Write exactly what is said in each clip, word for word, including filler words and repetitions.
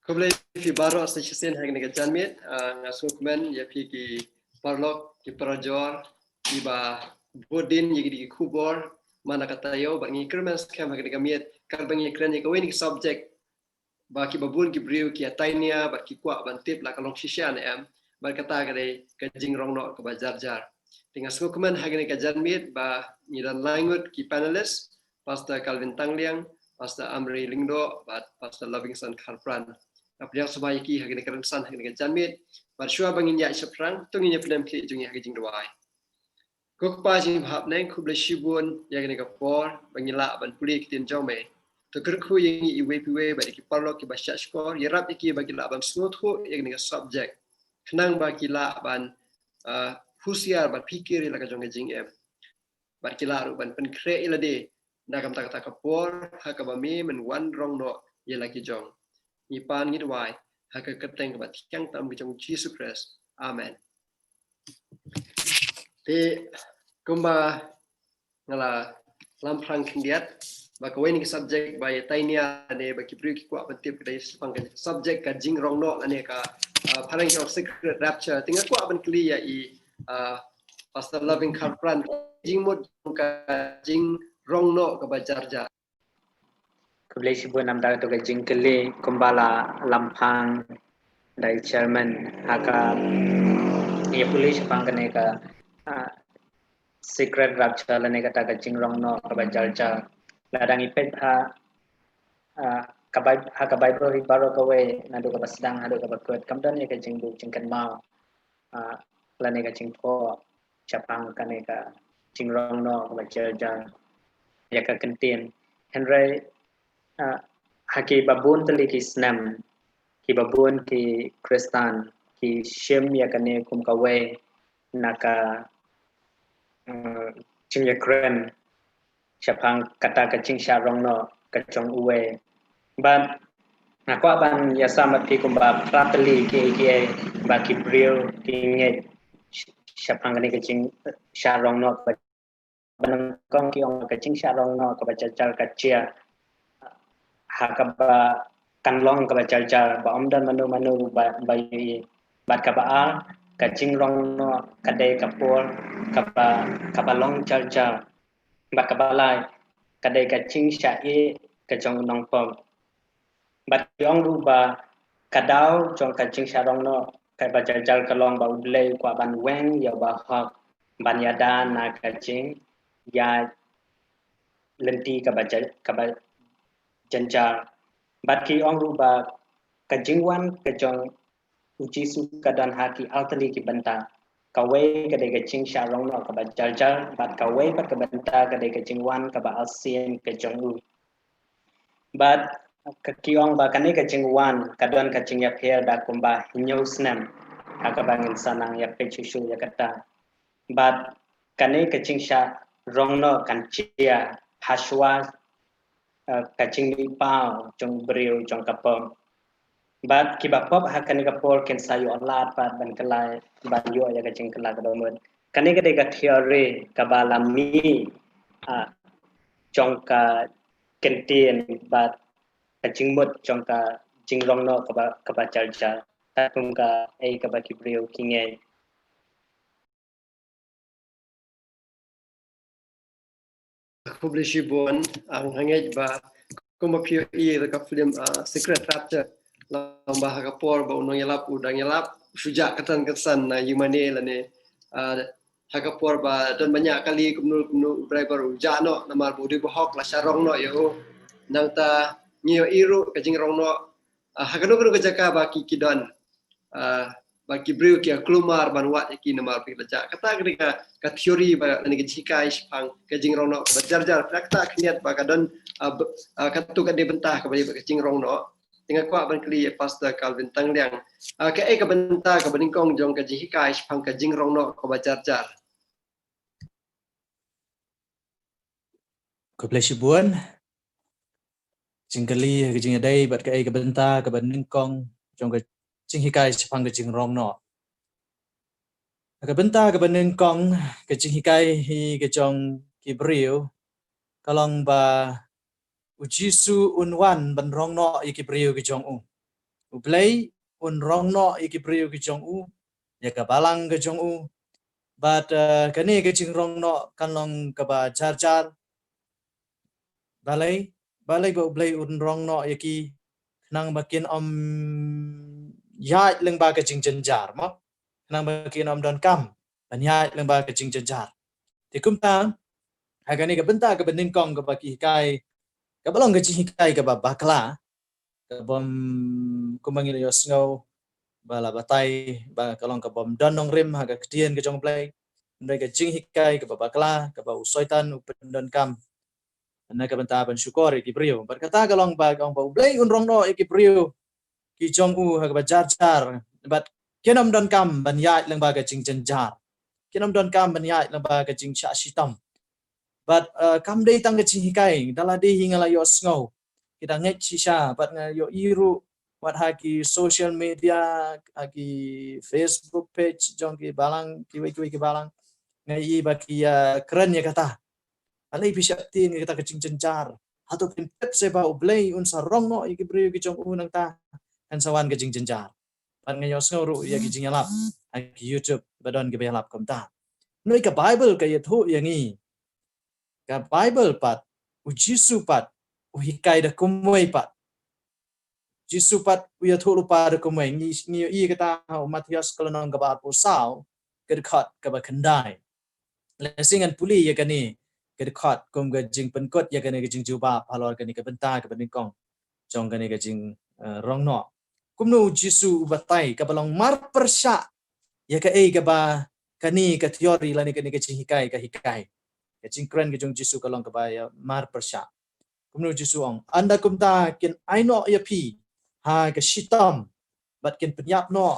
Khublei phi baroh sa shisien ha kane ka janmiet. Ah, nga sngewkmen ïa phi ki paralok, ki parajor, kiba bud dien ïa ki khubor man la ka taïew, bad ngi kyrmen skhem ha kane ka miet katba ngi kren ïa kawei na ki subject ba kiba bun ki briew ki ïa tainia bad ki kwah ban tip la ka long shisha ne em, bad kata ka dei ka jingrong noh kaba jar jar. Te nga sngewkmen ha kane ka janmiet ba ngi don lai ngut ki panelist, Pastor Calvin Tangliang, Pastor Amri Lyngdoh, bad Pastor Lovingson Kharpran. Nga pdiang sngewbha ïa ki ha kane ka rynsan, ha kane ka janmiet. Bad shuwa ba ngin ïaid shaphrang, to ngin ïa pyndem khlieh jong ngi ha ka jingduwai. Ko Kpa jong ngi ba ha bneng, khublei shibun ïa kane ka por ba ngi lah ban pule ïa ka ktien jong me. To kyrkhu ïa ngi iwei pa iwei, bad ïa ki paralok kiba shah shkor, ïarap ïa ki ba ki lah ban sngewthuh ïa kane ka subject, khnang ba ki lah ban, ah, husiar ban pyrkhat ïa la ka jong ka jingim, bad ki lah ruh ban pynkhreh ïa lade na ka bynta kata ka por ha kaba me men wan rong noh ïa la ki jong. Ngi pan ngi duwai ha ka kyrteng kaba thiang tam ka jong U Jisu Khrist. Amen. Te kumba nga la lam phrang khyndiat, ba kawei na ki subject ba ïa tainia ne ba ki briew ki kwah ban tip ka dei shaphang ka subject ka jingrong noh lane ka, ah, phareng ka ong secret rapture. Te nga kwah ban kylli ïa i, ah, Pastor Loving Kharpran, jingmut ka jingrong noh kaba jar jar. Khublei shibun namar kata ka jingkylli. Kumba la lam phrang da i chairman ha ka ïa pule shaphang kane ka, ah, secret rapture lane kata ka jingrong noh kaba jar jar. Lada ngi peit ha, ah, ka Bai-, ha ka Baibl hi baroh kawei, naduh kaba sdang haduh kaba kut, kam don ïa ka jingbuh jingkynmaw, ah, lane ka jingthoh shaphang kane ka jingrong noh kaba jar jar ïa ka ktien. Hynrei, ah, ha kiba bun tylli ki snem, kiba bun ki Khristan ki shim ïa kane kum kawei na ka, eh, jingïakren shaphang kata ka jingshah rong noh ka jong uwei. Bad nga kwah ban ïasam bad phi kumba phra tylli kiei kiei ba ki briew ki ngeit sh-, shaphang kane ka jingshah rong noh kaba nyngkong ki ong ka jingshah rong noh kaba jar jar ka jia ha kaba kan long kaba jar jar ba ym don mano mano ba, ba ïohi. Bad kaba ar, ka jingrong noh ka dei ka por kaba, kaba long jar jar. Bad kaba lai, ka dei ka jingshah ïeh ka jong u nongpop. Bad ki ong ruh ba ka daw jong ka jingshah rong noh kaba jar jar ka long ba U Blei u kwah ban weng ïa u bahok ban ïada na ka jingïaid lynti kaba jar, kaba jynjar. Bad ki ong ruh ba ka jingwan ka jong U Jisu ka don ha ki ar tylli ki bynta. Kawei ka dei ka jingshah rong noh kaba jar jar, bad kawei pat ka bynta ka dei ka jingwan kaba arsien ka jong u. Bad ka, ki ong ba kane ka jingwan ka don ka jingïapher da kumba hynñiew snem ha kaba ngin sa nang ïapeit shuh shuh ïa kata. Bad kane ka jingshah rong noh kan jia hashwa, eh, ka jingmihpaw jong u briew jong ka pop. Bad kiba pop ha kane ka por kin sa ïoh lad pat ban kylla, ban ïoh ïa ka jingkylla kaba mut. Kane ka dei ka theory kaba la mih, ah, jong ka ktien bad ka jingmut jong ka jingrong noh kaba, kaba jar jar. Kum kaei kaba ki briew ki ngeit. Khublei shibun, ah, nga ngeit ba kumba phi ïohi da ka film, ah, Secret Rapture, la ong ba ha ka por ba u nongïalap u dang ïalap, u shu jah kyrsan kyrsan na ïingmane lane, ah, ha ka por ba don bniah kali kumno kumno u driver u jah noh namar ba u dei u bahok la shah rong noh ïa u. Nangta ngi ïohi ruh ka jingrong noh, ah, ha kano kano ka jaka ba ki, ki don, ah, ba ki briew ki ïa kulmar ban wad ïa ki namar ba ki la jah. Kata ka dei ka, ka theory ba, lane ka jinghikai shaphang ka jingrong noh kaba jar jar. Kata ka khyndiat ba ka don, ah, b-, ah, katto katne bynta kaba dei ba ka jingrong noh. Te nga kwah ban kylli ïa Pastor Calvin Tangliang, ah, kaei ka bynta kaba nyngkong jong ka jinghikai shaphang ka jingrong noh kaba jar jar? Khublei shibun. Jingkylli ha ka jingïadei bad kaei ka bynta kaba nyngkong jong ka jinghikai shaphang ka jingrong noh. Ha ka bynta kaba nyngkong, ka jinghikai hi ka jong ki briew ka long ba U Jisu un wan ban rong noh ïa ki briew ki jong u. U Blei un rong noh ïa ki briew ki jong u, ïa ka balang ka jong u. Bad, eh, kane ka jingrong noh kan long kaba jar jar. Balei, balei ba U Blei un rong noh ïa ki, khnang ba kin ym ïaid lyngba ka jingjynjar, mo? Khnang ba kin ym donkam ban ïaid lyngba ka jingjynjar. Te kumta, ha kane ka bynta kaba nyngkong kaba ki hikai, kaba long ka jinghikai kaba bakla, kaba, mm, kumba ngi la ïohsngew ba la batai ba ka long kaba ym don nongrim ha ka ktien ka jong U Blei. Hynrei ka jinghikai kaba bakla kaba u Soitan u pyndonkam na ka bynta ban shukor ïa ki briew. Bad kata ka long ba, ka long ba U Blei un rong noh ïa ki briew ki jong u ha kaba jar jar, bad kin ym donkam ban ïaid lyngba ka jingjynjar, kin ym donkam ban ïaid lyngba ka jingshah shitom. Bad, eh, kam dei tang ka jinghikai, da lade hi nga la ïohsngew, ki da ngeit shisha, bad nga ïohi ruh wat ha ki social media, ha ki Facebook page jong ki balang, kiwei kiwei ki balang, nga ïohi ba ki, eh, kren ïa kata. Balei phi shah ktien ïa kata ka jingjynjar? Hato phin tip seh ba U Blei un sa rong noh ïa ki briew ki jong u nangta kan sa wan ka jingjynjar? Bad nga ïohsngew ruh ïa ki jingïalap ha ki YouTube ba don kiba ïalap kumta. Hynrei ka Baibl ka ïathuh ïa ngi, ka Baibl pat, U Jisu pat u hikai da kumwei pat. Jisu pat u ïathuh lypa da kumwei. Ngi, ngi ïohi kata ha u Mathaios ka lynnong kaba arphew saw, ka dkhot kaba khyndai. Lehse ngan pule ïa kane ka dkhot kum ka jingpynkut ïa kane ka jingjubab halor kane ka bynta kaba nyngkong jong kane ka jing, eh, rong noh. Kumno U Jisu u batai kaba long marpyrshah ïa kaei kaba kane ka theory lane kane ka jinghikai ka hikai. Ka jingkren ka jong U Jisu ka long kaba ïa marpyrshah. Kumno U Jisu u ong, ynda kumta kin ai noh ïa phi ha ka shitom, bad kin pynïap noh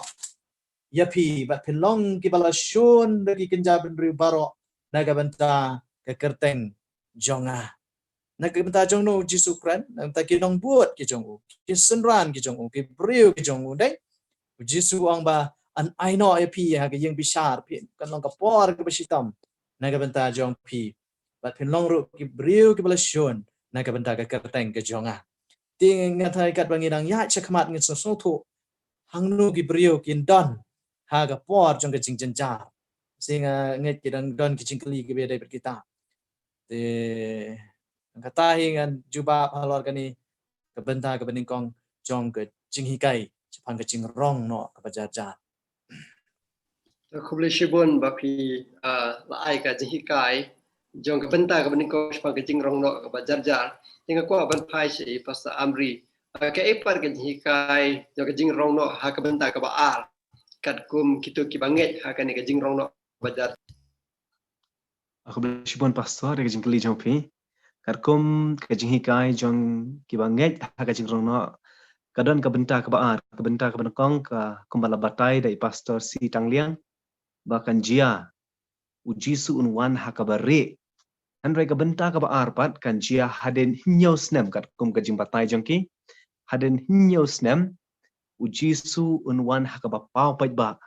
ïa phi, bad phin long kiba la shun da ki kynja bynriew baroh na ka bynta ka kyrteng jong nga. Na ka bynta jong no U Jisu u kren? Na ka bynta ki nongbud ki jong u, ki synran ki jong u, ki briew ki jong u, dei? U Jisu u ong ba yn ai noh ïa phi ha ka ïing bishar, phi kan long ka por kaba shitom na ka bynta jong phi. Bad phin long ruh ki briew kiba la shun na ka bynta ka kyrteng ka jong nga. Te nga tharai katba ngi dang ïaid shakhmat ngin sngewthuh hangno ki briew kin don ha ka por jong ka jingjynjar. Shisha nga ngeit ki dang don ki jingkylli kiba ïadei bad kita. Te kata hi ngan jubab halor kane ka bynta kaba nyngkong jong ka jinghikai shaphang ka jingrong noh kaba jar jar. Khublei shibun ba phi, ah, la ai ka jinghikai jong ka bynta kaba nyngkong shaphang ka jingrong noh kaba jar jar. Te nga kwah ban phai sha i Pastor Amri. Ah, kaei pat ka jinghikai jong ka jingrong noh ha ka bynta kaba ar, katkum kito kiba ngeit ha kane ka jingrong noh kaba jar jar? Ah, khublei shibun Pastor ïa ka jingkylli jong phi. Katkum ka jinghikai jong kiba ngeit ha ka jingrong noh, ka don ka bynta kaba ar, ka bynta kaba nyngkong ka kumba la batai da i Pastor C. Tangliang, ba kan jia U Jisu un wan ha kaba rieh. Hynrei ka bynta kaba ar pat kan jia hadien hynñiew snem, katkum ka jingbatai jong ki, hadien hynñiew snem U Jisu un wan ha kaba paw paidbah.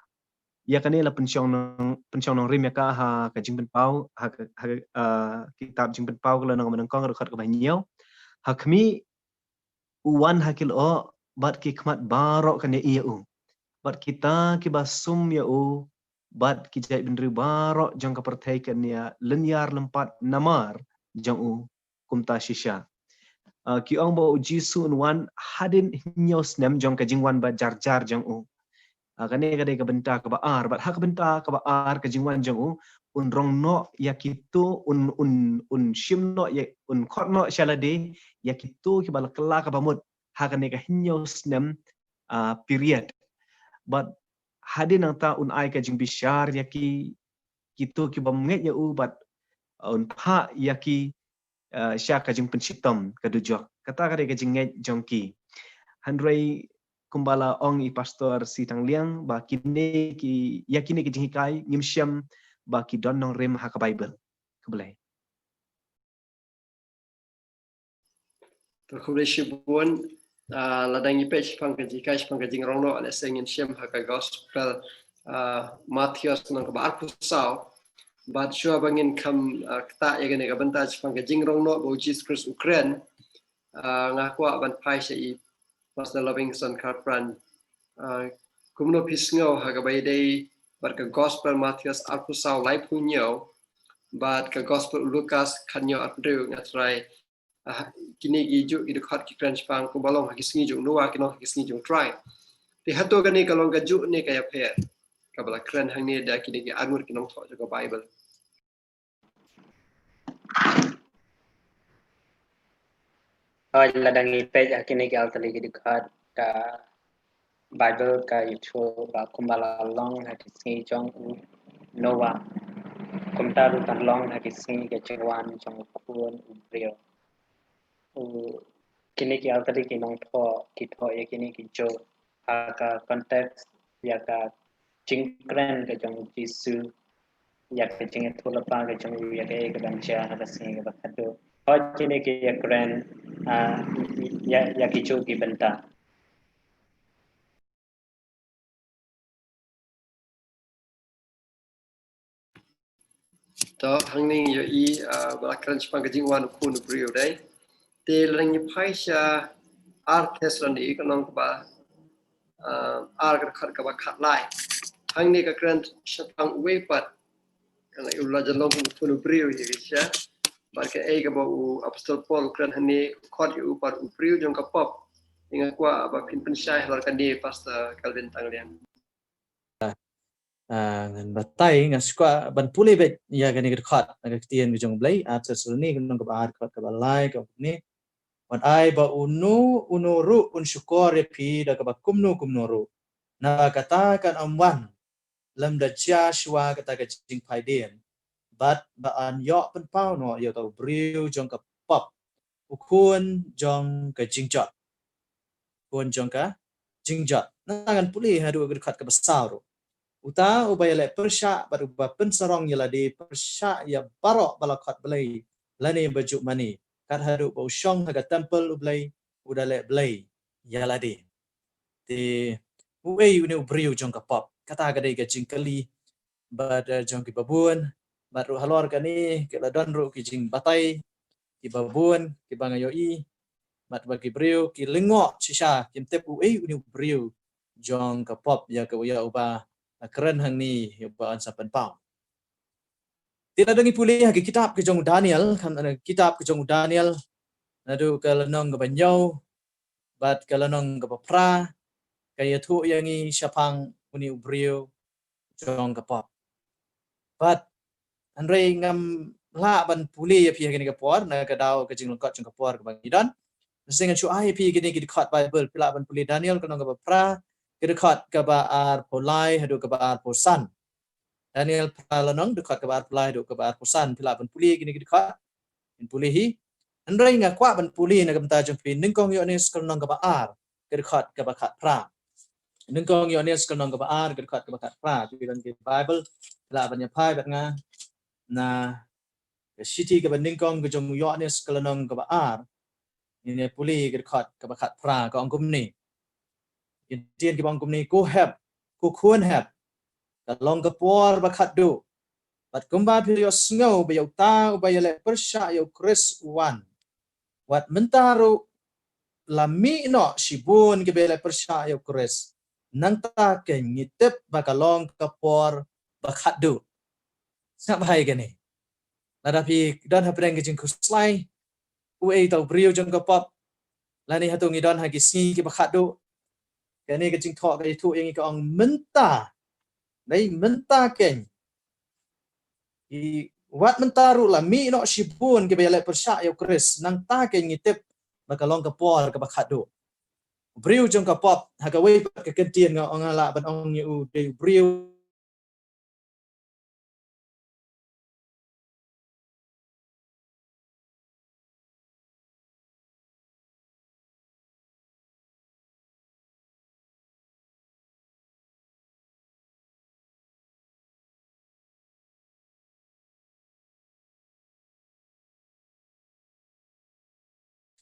Ïa kane la pynshong nong, pynshong nongrim ïa ka ha ka Jingpynpaw, ha ka, ha ka, ah, kitab Jingpynpaw ka lynnong kaba nyngkong, dkhot kaba hynñiew. Ha khmih, u wan ha ki lyoh, bad ki khmat baroh kan ïohi ïa u. Bad kita kiba sum ïa u, bad ki jaitbynriew baroh jong ka pyrthei kan ïa lynñiar lympat namar jong u kumta shisha. Ah, ki ong ba U Jisu un wan hadien hynñiew snem jong ka jingwan ba jar jar jong u. Ah, kane ka dei ka bynta kaba ar, bad ha ka bynta kaba ar ka jingwan jong u, un rong noh ïa kito, un, un, un shim noh ïa, un khot noh sha lade ïa kito kiba la kylla kaba mut ha kane ka hynñiew snem, ah, period. Bad hadien nangta un ai ka jingbishar ïa ki, kito kibym ngeit ïa u, bad, ah, un phah ïa ki, ah, sha ka jingpynshitom ka dujok. Kata ka dei ka jingngeit jong ki. Hynrei kumba la ong i Pastor C. Tangliang ba kine ki, ïa kine ki jinghikai ngim shem ba ki don nongrim ha ka Baibl. Khublei. To, khublei shibun, ah, lada ngi peit shaphang ka jinghikai shaphang ka jingrong noh, lehse ngin shem ha ka Gospel, ah, Mathaios lynnong kaba arphew saw. Bad shuwa ba ngin kham, ah, ktah ïa kane ka bynta shaphang ka jingrong noh ba U Jisu Khrist u kren, ah, nga kwah ban phai sha i Pastor Lovingson Kharpran, Ah, kumno phi sngew ha kaba ïadei bad ka Gospel Mathaios arphew saw laiphew hynñiew bad ka Gospel Lukas khathynñiew arphew hynriew? Nga tharai, ah, kine ki juh ki dkhot ki kren shaphang kumba long ha ki sngi jong u Noah, ki long ha ki sngi jong u Trai. Te hato kane ka long kajuh ne ka ïapher kaba la kren hangne da kine ki arngut ki nongthoh jong ka Baibl? Hooid, lada ngi peit ha kine ki artylli ki dkhot, ka Baibl ka ïathuh ba kumba la long ha ki sngi jong u Noah, kumta ruh kan long ha ki sngi ka jingwan jong u Khun u briew. U, kine ki artylli ki nongthoh ki thoh ïa kine ki juh ha ka context ïa ka jingkren ka jong u Jisu ïa ka jingïathuhlypa ka jong u ïa kaei kaban jia ha ka sngi kaba khadduh. Hooid, kine ki ïakren, ah, ïa, ïa ki juh ki bynta. To, hangne ngi ïohi, ah, ba la kren shaphang ka jingwan u Khun u briew dei. Te lada ngi phai sha ar Thessaloni ka lynnong kaba, ah, ar ka dkhot kaba khatlai. Hangne ka kren shaphang uwei pat, ka la ïohi la jong long u Khun u briew ïa ki sha. Bad kaei kaba u Apostol Paul u kren hangne, u khot ïa u pat u briew jong ka pop. Nga kwah ba phin pynshai halor kane, Pastor Calvin Tangliang. Ah, ngan batai, nga sngewkwah ban pule beit ïa kane ka dkhot na ka ktien ka jong U Blei, ar Thessaloni ka lynnong kaba ar, dkhot kaba lai, ka ong kumne: Wat ai ba uno uno ruh un shukor ïa phi da kaba kumno kumno ruh. Naba kata kan ym wan lymda jia shuwa kata ka jingphai dien, bad ba yn ïoh pynpaw noh ïa uta u briew jong ka pop, u khun jong ka jingjot. Khun jong ka jingjot. Ngan pule haduh ka dkhot kaba saw ruh. Uta uba ïaleh pyrshah bad uba pynsarong ïa lade pyrshah ïa baroh ba la khot Blei lane ba ju mane, kat haduh ba u shong ha ka templ U Blei, u da leh blei ïa lade. Te uei une u briew jong ka pop? Kata ka dei ka jingkylli bad, eh, jong kiba bun, bad ruh halor kane ki la don ruh ki jingbatai kiba bun kiba nga ïohi, bad ba ki briew ki lyngngoh shisha, kim tip uei une u briew jong ka pop ïa ka, ïa uba la kren hangne, ïa uba yn sa pynpaw. Te lada ngi pule ha ki kitab ka jong u Daniel, kan, eh, kitab ka jong u Daniel, naduh ka lynnong kaba hynñiew bad ka lynnong kaba phra, ka ïathuh ïa ngi shaphang une u briew jong ka pop. Bad hynrei ngam lah ban pule ïa phi ha kane ka por, na ka daw ka jinglyngkot jong ka por kaba ngi don. Hynrei ngan shu ai ïa phi kine ki dkhot Baibl, phi lah ban pule Daniel ka lynnong kaba phra, ka dkhot kaba arphew lai haduh kaba arphew san. Daniel phra lynnong, dkhot kaba arphew lai haduh kaba arphew san, phi lah ban pule kine ki dkhot. Ngin pule hi. Hynrei nga kwah ban pule na ka bynta jong phi Nyngkong Ïoannis ka lynnong kaba ar, ka dkhot kaba khatphra. Nyngkong Ïoannis ka lynnong kaba ar, ka dkhot kaba khatphra. Phi don ki Baibl, phi lah ban ïa phai bad nga na ka shithi kaba nyngkong ka jong u Ïoannis ka lynnong kaba ar. Ngin ïa pule ka dkhot kaba khatphra, ka ong kumne. Ki ktien kiba ong kumne: Ko hep, ko khun hep, ka long ka por ba khatduh. Bad kumba phi la ïohsngew ba ïa uta uba ïaleh pyrshah ïa u Khrist u wan, wat mynta ruh la mih noh shibun kiba ïaleh pyrshah ïa u Khrist, nangta keiñ ngi tip ba ka long ka por ba khatduh. Sngap bha ïa kane. Lada phi don hapdeng ka jingkhuslai, uei uta u briew jong ka pop, lane hato ngi don ha ki sngi kiba khatduh, kane ka jingthoh ka ïathuh ïa ngi, ka ong mynta. Dei mynta keiñ. Wat mynta ruh la mih noh shibun kiba ïaleh pyrshah ïa u Khrist, nangta keiñ ngi tip ba ka long ka por kaba khatduh. U briew jong ka pop, ha kawei pat ka kyntien nga ong, nga lah ban ong ïa u dei u briew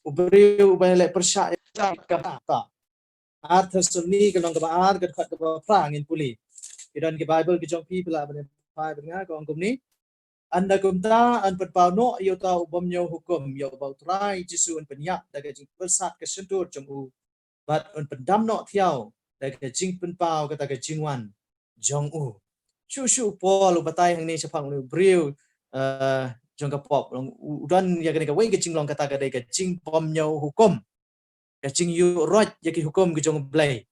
u briew uba ïaleh pyrshah ïa ka pop. Ar Thessaloni ka lynnong kaba ar, ka dkhot kaba phra, ngin pule. Phi don ki Baibl ki jong phi, phi lah ban ïa phai bad nga, ka ong kumne: Ynda kumta yn pynpaw noh ïa uta u bym ñiew hukum, ïa uba u Trai Jisu un pynïap da ka jingpyrsad ka shyntur jong u, bad un pyndam noh thiaw da ka jingpynpaw kata ka jingwan jong u. Shuh shuh u Paul u batai hangne shaphang u briew, eh, jong ka pop. U, u don ïa kane ka wei ka jinglong kata ka dei ka jingbymñiew hukum. Ka jingïuh roit ïa ki hukum ki jong u Blei.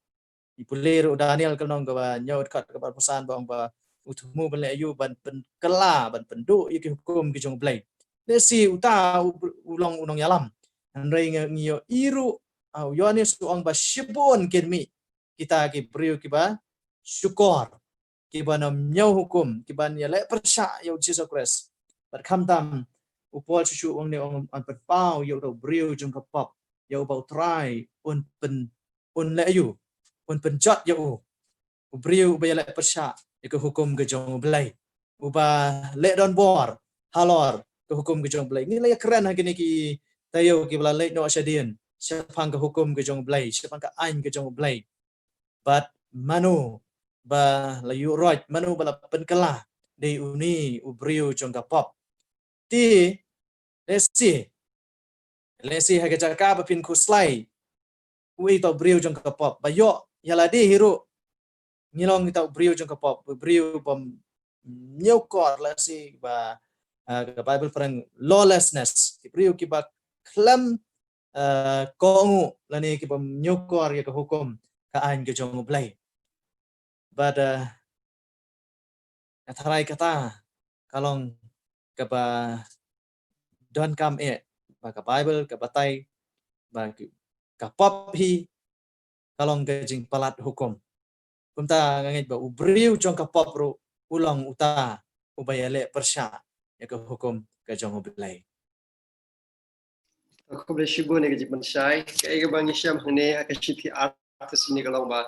I pule ruh u Daniel ka lynnong kaba hynñiew dkhot kaba arphew san ba ong ba u thmu ban leh aïu ban pynkylla, ban pynduh ïa ki hukum ki jong u Blei. Lehse uta u, u long u nongïalam. Hynrei ngi, ngi ïohi ruh, ah, u Ïoannis u ong ba shibun kin mih kita ki briew kiba shukor, kiba nym ñiew hukum, kiba ïaleh pyrshah ïa u Jisu Khrist. Bad khamtam u Paul shuh shuh u ong ne u ong un pynpaw ïa uta u briew jong ka pop, ïa uba u Trai un pyn, un leh aïu, un pynjot ïa u. U briew uba ïaleh pyrshah ïa ka hukum ka jong u Blei, uba leh donbor halor ka hukum ka jong u Blei. Ngi la ïakren ha kine ki taïew kiba la leit noh shadien shaphang ka hukum ka jong u Blei, shaphang ka aiñ ka jong u Blei. Bad mano ba la ïuh roit, mano ba la pynkylla, dei une u briew jong ka pop. Te lehse, lehse ha ka jaka ba phin khuslai uei uta u briew jong ka pop, ba ïoh ïa lade hi ruh ngi long ita u briew jong ka pop, u briew bym ñiewkor, lehse ba, ah, ka Bible phareng lawlessness, ki briew kiba khlem, ah, kohnguh lane ki bym ñiewkor ïa ka hukum ka aiñ ka jong u Blei. Bad, ah, nga tharai kata ka long kaba donkam eh ba ka Bible ka batai ba ki, ka pop hi ka long ka jingpalat hukum. Kumta nga ngeit ba u briew jong ka pop ruh u long uta uba ïaleh pyrshah ïa ka hukum ka jong u Blei. Khublei shibun ïa ka jingpynshai. Kaei kaba ngi shem hangne ha ka shithi artist ne ka long ba,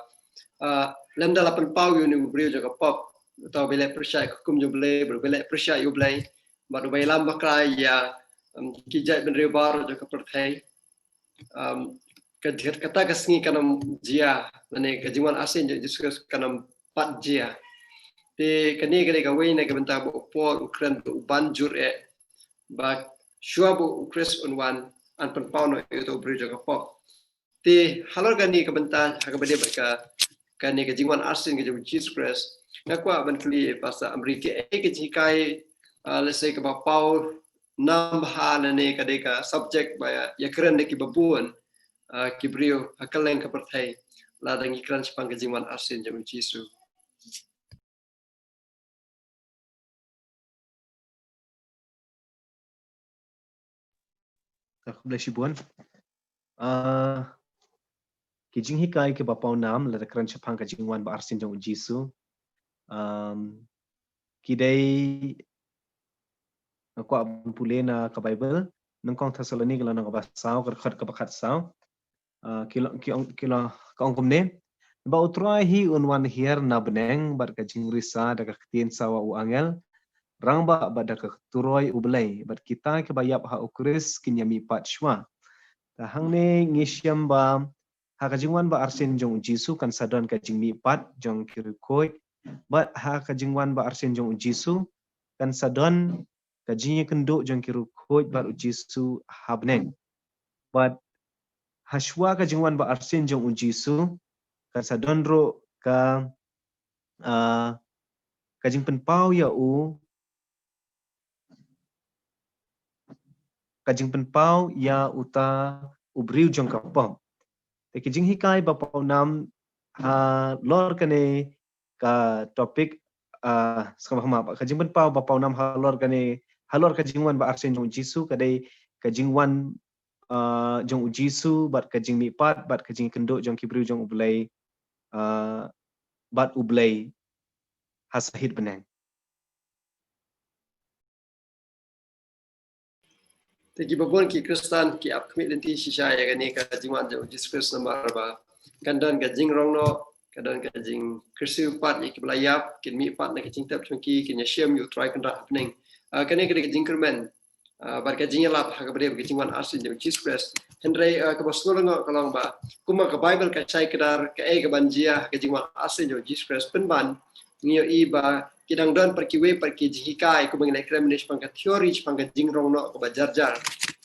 ah, lymda la pynpaw ïa une u briew jong ka pop, uta uba ïaleh pyrshah ïa ka hukum jong u Blei, uba ïaleh pyrshah ïa u Blei, bad uba ïalam bakla ïa, um, ki jaitbynriew baroh jong ka pyrthei. Um, ka, kata ka sngi kan ym jia, lane ka jingwan arsien jong u Jisu Khrist kan ym pat jia. Te kane ka dei kawei na ka bynta ba u Paul u kren ba u ban jur eh ba shuwa ba u Khrist un wan, yn pynpaw noh ïa uta u briew jong ka pop. Te halor kane ka bynta, ha kaba dei bad ka, kane ka jingwan arsien ka jong u Jisu Khrist, nga kwah ban kylli Pastor Amri, kaei ka jinghikai, ah, lehse kaba paw nam bha lane ka dei ka subject ba ïa, ïakren da kiba bun, ah, ki briew ha kylleng ka pyrthei lada ngi kren shaphang ka jingwan arsien jong u Jisu. Khublei shibun. Ah, ki jinghikai kiba paw nam lada kren shaphang ka jingwan ba arsien jong u Jisu, um, ki dei, nga kwah ban pule na ka Bible, Nyngkong Thessaloni ka lynnong kaba saw, ka dkhot kaba khatsaw. Ah, ki long, ki ong, ki long, ka ong kumne: Ba u Trai hi un wan hiar na bneng bad ka jingrisa da ka ktien sawa u angel rangbah bad da ka turoi u Blei, bad kita kiba ïap ha u Khrist kin ïamihpat shuwa. Te hangne ngi shem ba ha ka jingwan ba arsien jong u Jisu kan sa don ka jingmihpat jong ki riewkhuid, bad ha ka jingwan ba arsien jong u Jisu kan sa don ka jingïakynduh jong ki riewkhuid bad u Jisu ha bneng. Bad ha shuwa ka jingwan ba arsien jong u Jisu kan sa don ruh ka, ah, ka jingpynpaw ïa u, ka jingpynpaw ïa uta u briew jong ka pop. Te ki jinghikai ba paw nam halor kane ka topic, ah, sngewbha map, ka jingpynpaw ba paw nam halor kane, halor ka jingwan ba arsien jong u Jisu ka dei ka jingwan, ah, jong u Jisu bad ka jingmihpat bad ka jingïakynduh jong ki briew jong u Blei, ah, bad u Blei ha sahit bneng. Te kiba bun ki Khristan ki ap khmih lynti shisha ïa kane ka jingwan jong u Jisu Khrist namar ba kan don ka jingrong noh, kan don ka jingkyrsiew pat ïa kiba la ïap, kin mihpat na ka jingtep jong ki, kin ïashem ïa u Trai Kynrad ha bneng. Ah, kane ka dei ka jingkyrmen, ah, bad ka jingïalap ha kaba dei ka jingwan arsien jong u Jisu Khrist. Hynrei, ah, kaba sngewlyngngoh ka long ba kumba ka Bible ka shai kdar kaei kaban jia ha ka jingwan arsien jong u Jisu Khrist, pynban ngi ïohi ba ki dang don pat kiwei pat ki jinghikai, kumba ngi la kren mynne shaphang ka theory, shaphang ka jingrong noh kaba jar jar.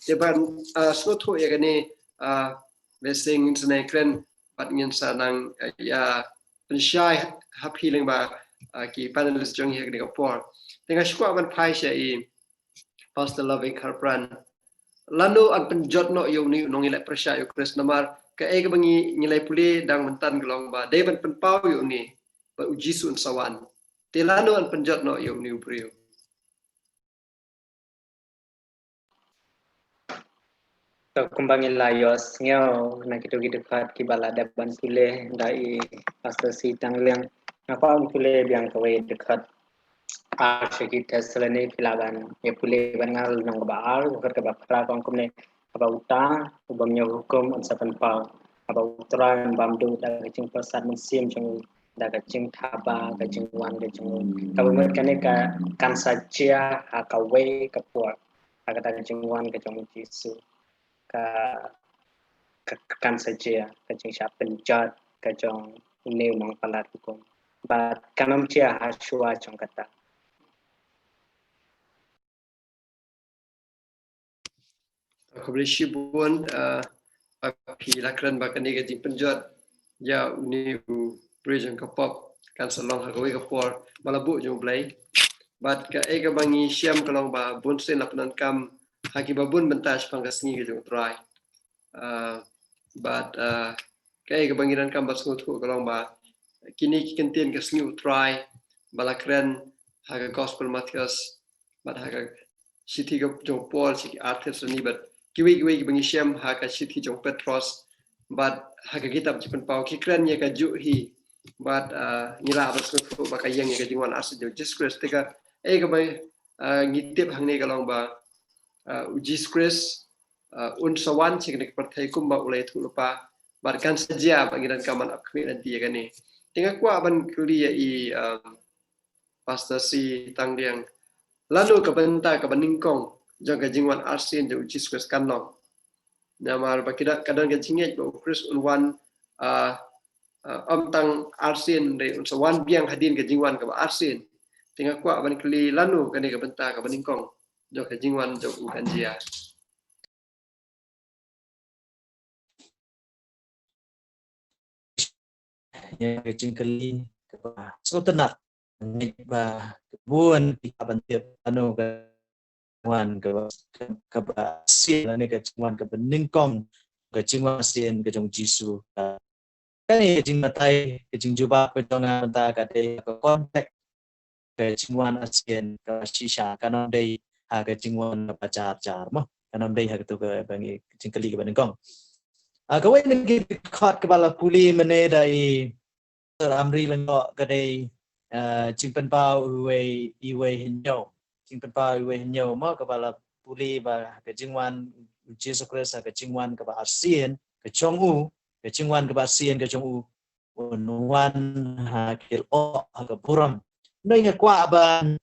Te ban, ah, sngewthuh ïa kane, ah, lehse ngin sa nang kren, bad ngin sa nang, eh, ïa pynshai ha phi lyngba, eh, ki panelist jong ngi ha kane ka por. Te nga sngewkwah ban phai sha i Pastor Loving Kharpran. Lano yn pynjot noh ïa une u nongïaleh pyrshah ïa u Khrist, namar kaei kaba ngi, ngi la pule dang mynta ka long ba dei ban pynpaw ïa une ba u Jisu un sa wan. Te lano yn pynjot noh ïa une u briew. To, kumba ngi la ïohsngew na kito ki dkhot kiba la dep ban pule da i Pastor C. Tangliang, nga kwah ban pule biang kawei dkhot ar sha ki Thessaloni, phi lah ban ïa pule bad nga, lynnong kaba ar, dkhot kaba phra ka ong kumne: Haba uta u bym ñiew hukum un sa pynpaw, haba U Trai un bam duh da ka jingpyrsad mynsiem jong u, da ka jingthaba ka jingwan ka jong u. Kaba mut kane ka kan sa jia ha kawei ka por, ha kata ka jingwan ka jong u Jisu. Ka, ka, ka kan sa jia ka jingshah pynjot ka jong une u nongpalat hukum. Bad kan ym jia ha shuwa jong kata. Khublei shibun, eh, ba phi la kren ba kane ka jingpynjot ïa une u briew jong ka pop kan sa long ha kawei ka por ba la buh jong U Blei. Bad kaei kaba ngi shem ka long ba bunsien la pyndonkam ha kiba bun bynta shaphang ka sngi ka jong U Trai. Ah, bad, ah, kaei kaba ngi donkam ban sngewthuh ka long ba kine ki kyntien ka sngi U Trai ba la kren ha ka Gospel Mathaios bad ha ka shithi ka jong u Paul sha ki ar Thessaloni bad kiwei kiwei kiba ngi shem ha ka shithi jong u Petros bad ha ka kitab Jingpynpaw ki kren ïa kajuh hi. Bad, ah, ngi lah ban sngewthuh ba ka ïeng ïa ka jingwan arsien jong u Jisu Khrist. Te kaei kaba, ah, ngi tip hangne ka long ba, ah, u Jisu Khrist, ah, un sa wan sha kane ka pyrthei kumba u la ïathuh lypa bad kan sa jia, bad ngi donkam ban ap khmih lynti ïa kane. Te nga kwah ban kylli ïa i, ah, Pastor C. Tangliang, lano ka bynta kaba nyngkong jong ka jingwan arsien jong u Jisu Khrist kan long? Namar ba ki don, ka don ka jingngeit ba u Khrist un wan, ah, ah, ym tang arsien, hynrei un sa wan biang hadien ka jingwan kaba arsien. Te nga kwah ban kylli, lano kane ka bynta kaba nyngkong jong ka jingwan jong u kan jia? Ïa ka jingkylli kaba sngewtynnat, ngeit ba bun ki hap ban tip lano ka jingwan kaba, kaba arsien lane ka jingwan kaba nyngkong, ka jingwan arsien ka jong u Jisu. Kane ka jingbatai, ka jingjubab ka jong nga mynta ka dei ka context ka jingwan arsien kaba shisha, kan ym dei ha ka jingwan kaba jar jar mo. Kan ym dei ha kato kaba ngi, ka jingkylli kaba nyngkong. Ah, kawei na ki dkhot kaba la pule mynne da i Sir Amri Lyngdoh ka dei, ah, Jingpynpaw iwei, iwei hynñiew. Jingpynpaw iwei hynñiew mo, kaba la pule ba ka jingwan u Jisu Khrist, ka jingwan kaba arsien ka jong u, ka jingwan kaba arsien ka jong u, un wan ha ki lyoh, ha ka burom. Ngi kwah ban,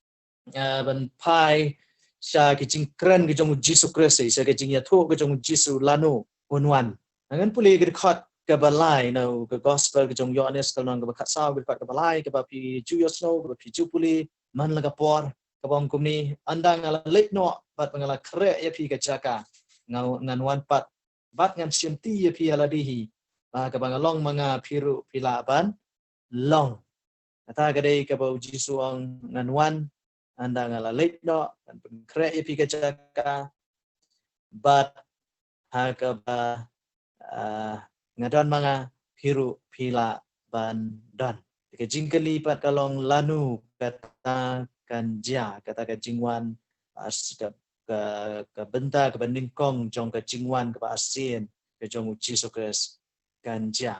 eh, ban phai sha ki jingkren ki jong u Jisu Khrist, sha ki jingïathuh ki jong u Jisu lano un wan. Ngan pule ki dkhot kaba lai na ka Gospel ka jong u Ïoannis, ka lynnong kaba khatsaw, ki dkhot kaba lai, kaba phi ju ïohsngew, kaba phi ju pule man la ka por, kaba ong kumne: Ynda nga la leit noh bad ba nga la khreh ïa phi ka jaka, nga, ngan wan pat bad ngan shimti ïa phi ha lade hi, ba kaba nga long ma nga, phi ruh phi lah ban long. Kata ka dei kaba u Jisu ong, ngan wan, ynda nga la leit noh, ngan pynkhreh ïa phi ka jaka, bad ha kaba, ah, nga don ma nga, phi ruh phi lah ban don. Ka jingkylli pat ka long lano kata kan jia, kata ka jingwan, ah, ka, ka, ka bynta kaba nyngkong jong ka jingwan kaba arsien ka jong u Jisu Khrist kan jia.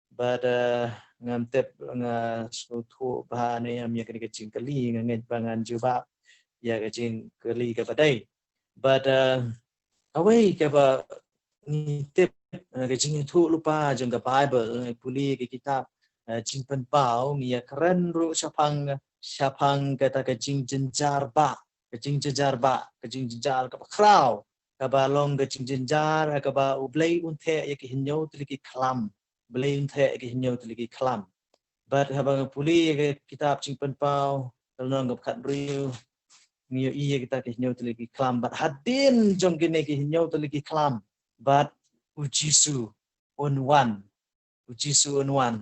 Bad, eh, ngam tip, nga sngewthuh ba ne em ïa kane ka jingkylli, nga ngeit ba ngan jubab ïa ka jingkylli kaba dei. Bad, eh, kawei kaba ngi tip, eh, ka jingïathuh lypa jong ka Baibl, eh, pule ka kitab, eh, Jingpynpaw, ngi ïa kren ruh shaphang, shaphang kata ka jingjynjar ba, ka jingjynjar ba, ka jingjynjar kaba khraw, kaba long ka jingjynjar ha kaba U Blei un theh ïa ki hynñiew tylli ki khlam. U Blei un theh ïa ki hynñiew tylli ki khlam. Bad haba nga pule ïa ka kitab Jingpynpaw, ka lynnong kaba khathynriew, ngi ïohi ïa kita ki hynñiew tylli ki khlam. Bad hadien jong kine ki hynñiew tylli ki khlam, bad u Jisu un wan. U Jisu un wan.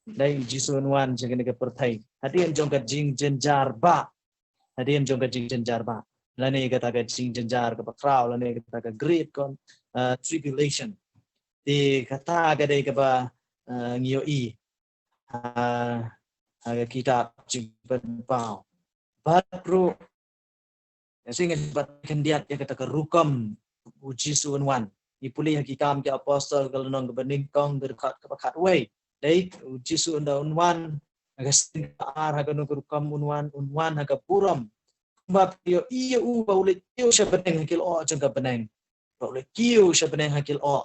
Dei u Jisu un wan jong kane ka pyrthei. Hadien jong ka jingjynjar ba. Hadien jong ka jingjynjar ba. Lane kata ka jingjynjar kaba khraw, lane kata ka great con, uh, tribulation. Te kata ka dei kaba, uh, ngi ïohi. Ha, ha ka kitab Jingpynpaw. Bad ruh Ïa shisha ngan bat khyndiat ïa kata ka rukom u Jisu un wan. Ngi pule ha ki Kam ki Apostol ka lynnong kaba nyngkong ka dkhot kaba khatwei. Dei u Jisu un da un wan ha ka sien kaba ar ha kano ka rukom un wan, un wan ha ka burom. Kumba phi ïohi ïa u ba u leit kiew sha bneng ha ki lyoh jong ka bneng. Ba u leit kiew sha bneng ha ki lyoh.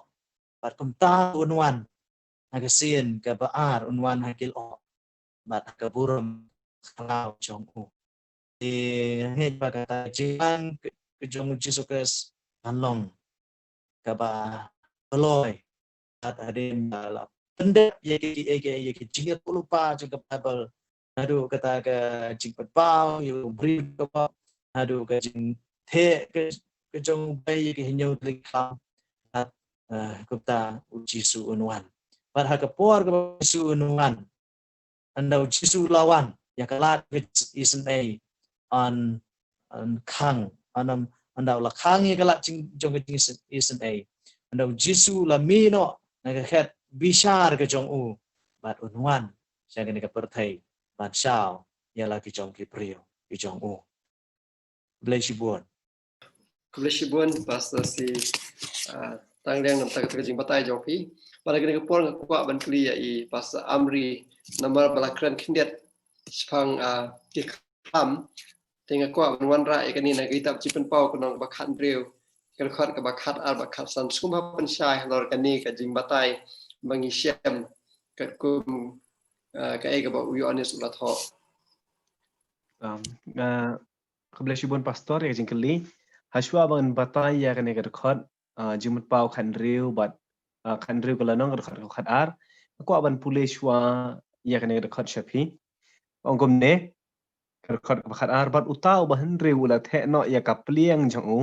Bad kumta un wan ha ka sien kaba ar un wan ha ki lyoh. Bad ha ka burom khraw jong u. Te ngeit ba kata ka jingwan ka, ka jong u Jisu Khrist kan long kaba kloi. Bad hadien ba la pyndep ïa ki, ïa ki, ïa ki jingïathuhlypa jong ka Baibl. Naduh kata ka jingpynpaw ïa u briew kaba, naduh ka jingtheh ka, ka jong u Blei ïa ki hynñiew tylli ki khlam. Bad, eh, kumta u Jisu un wan. Bad ha ka por kaba u Jisu un wan, ynda u Jisu la wan ïa ka lad ka jingisynei, yn, yn khang, yn, ynda u la khang ïa ka lad jing, jong ka jingisynei, ynda u Jisu la mih noh na ka khet bishar ka jong u, bad un wan sha kane ka pyrthei ban shaw ïa la ki jong ki briew ki jong u. Khublei shibun. Khublei shibun Pastor C, ah, Tang Liang, namar kata ka jingbatai jong phi. Bad ha kane ka por nga kwah ban kylli ïa i Pastor Amri, namar ba la kren khyndiat shaphang, ah, ki khlam. Te nga kwah ban wanrah ïa kane na ka kitab Jingpynpaw ka lynnong kaba khathynriew, ka dkhot kaba khatar bad khatsan. Sngewbha pynshai halor kane ka jingbatai ba ngi shem katkum, ah, kaei kaba u Ïoannis u la thoh. Um, ah, Khublei shibun Pastor ïa ka jingkylli. Hashwa ban batai ïa kane ka dkhot, ah, Jingpynpaw khathynriew bad, ah, khathynriew ka lynnong ka dkhot kaba khatar. Nga kwah ban pule shwa ïa kane ka dkhot sha phi. Ong kumne, ka dkhot kaba khatar, bad uta uba hynriew u la theh noh ïa ka pliang jong u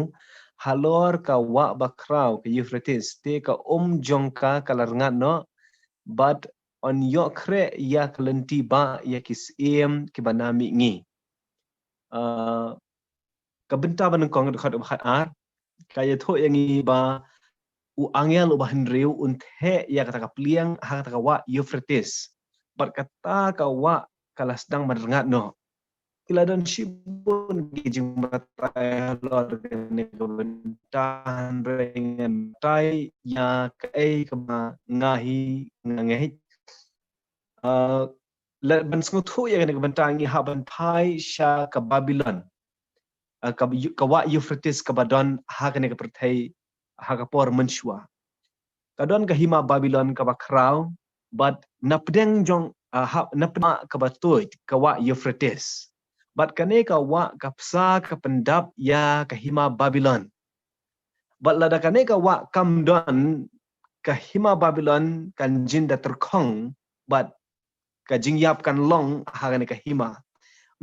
halor ka wah bakhraw ka Euphrates, te ka um jong ka ka la rngat noh, bad yn ïoh khreh ïa ka lynti bah ïa ki syiem kiba na mihngi. Ah, ka bynta ba nyngkong ka dkhot kaba khatar, ka ïathuh ïa ngi ba u angel uba hynriew un theh ïa kata ka pliang ha kata ka wah Euphrates. Bad kata ka wah ka la sdang ban rngat noh. Ki la don shibun ki jingbatai halor kane ka bynta, hynrei ngan batai ïa kaei kaba nga hi nga ngeit. Ah, lada ban sngewthuh ïa kane ka bynta ngi hap ban phai sha ka Babilon. Ah, ka, ka wah Euphrates kaba don ha kane ka pyrthei ha ka por mynshuwa. Ka don ka hima Babilon kaba khraw, bad na pdeng jong, ah, ha, na pdeng kaba tuid ka wah Euphrates. Bad kane ka wah ka bsa ka pyndap ïa ka hima Babilon. Bad lada kane ka wah kam don, ka hima Babilon kan jin da tyrkhong, bad ka jingïap kan long ha kane ka hima.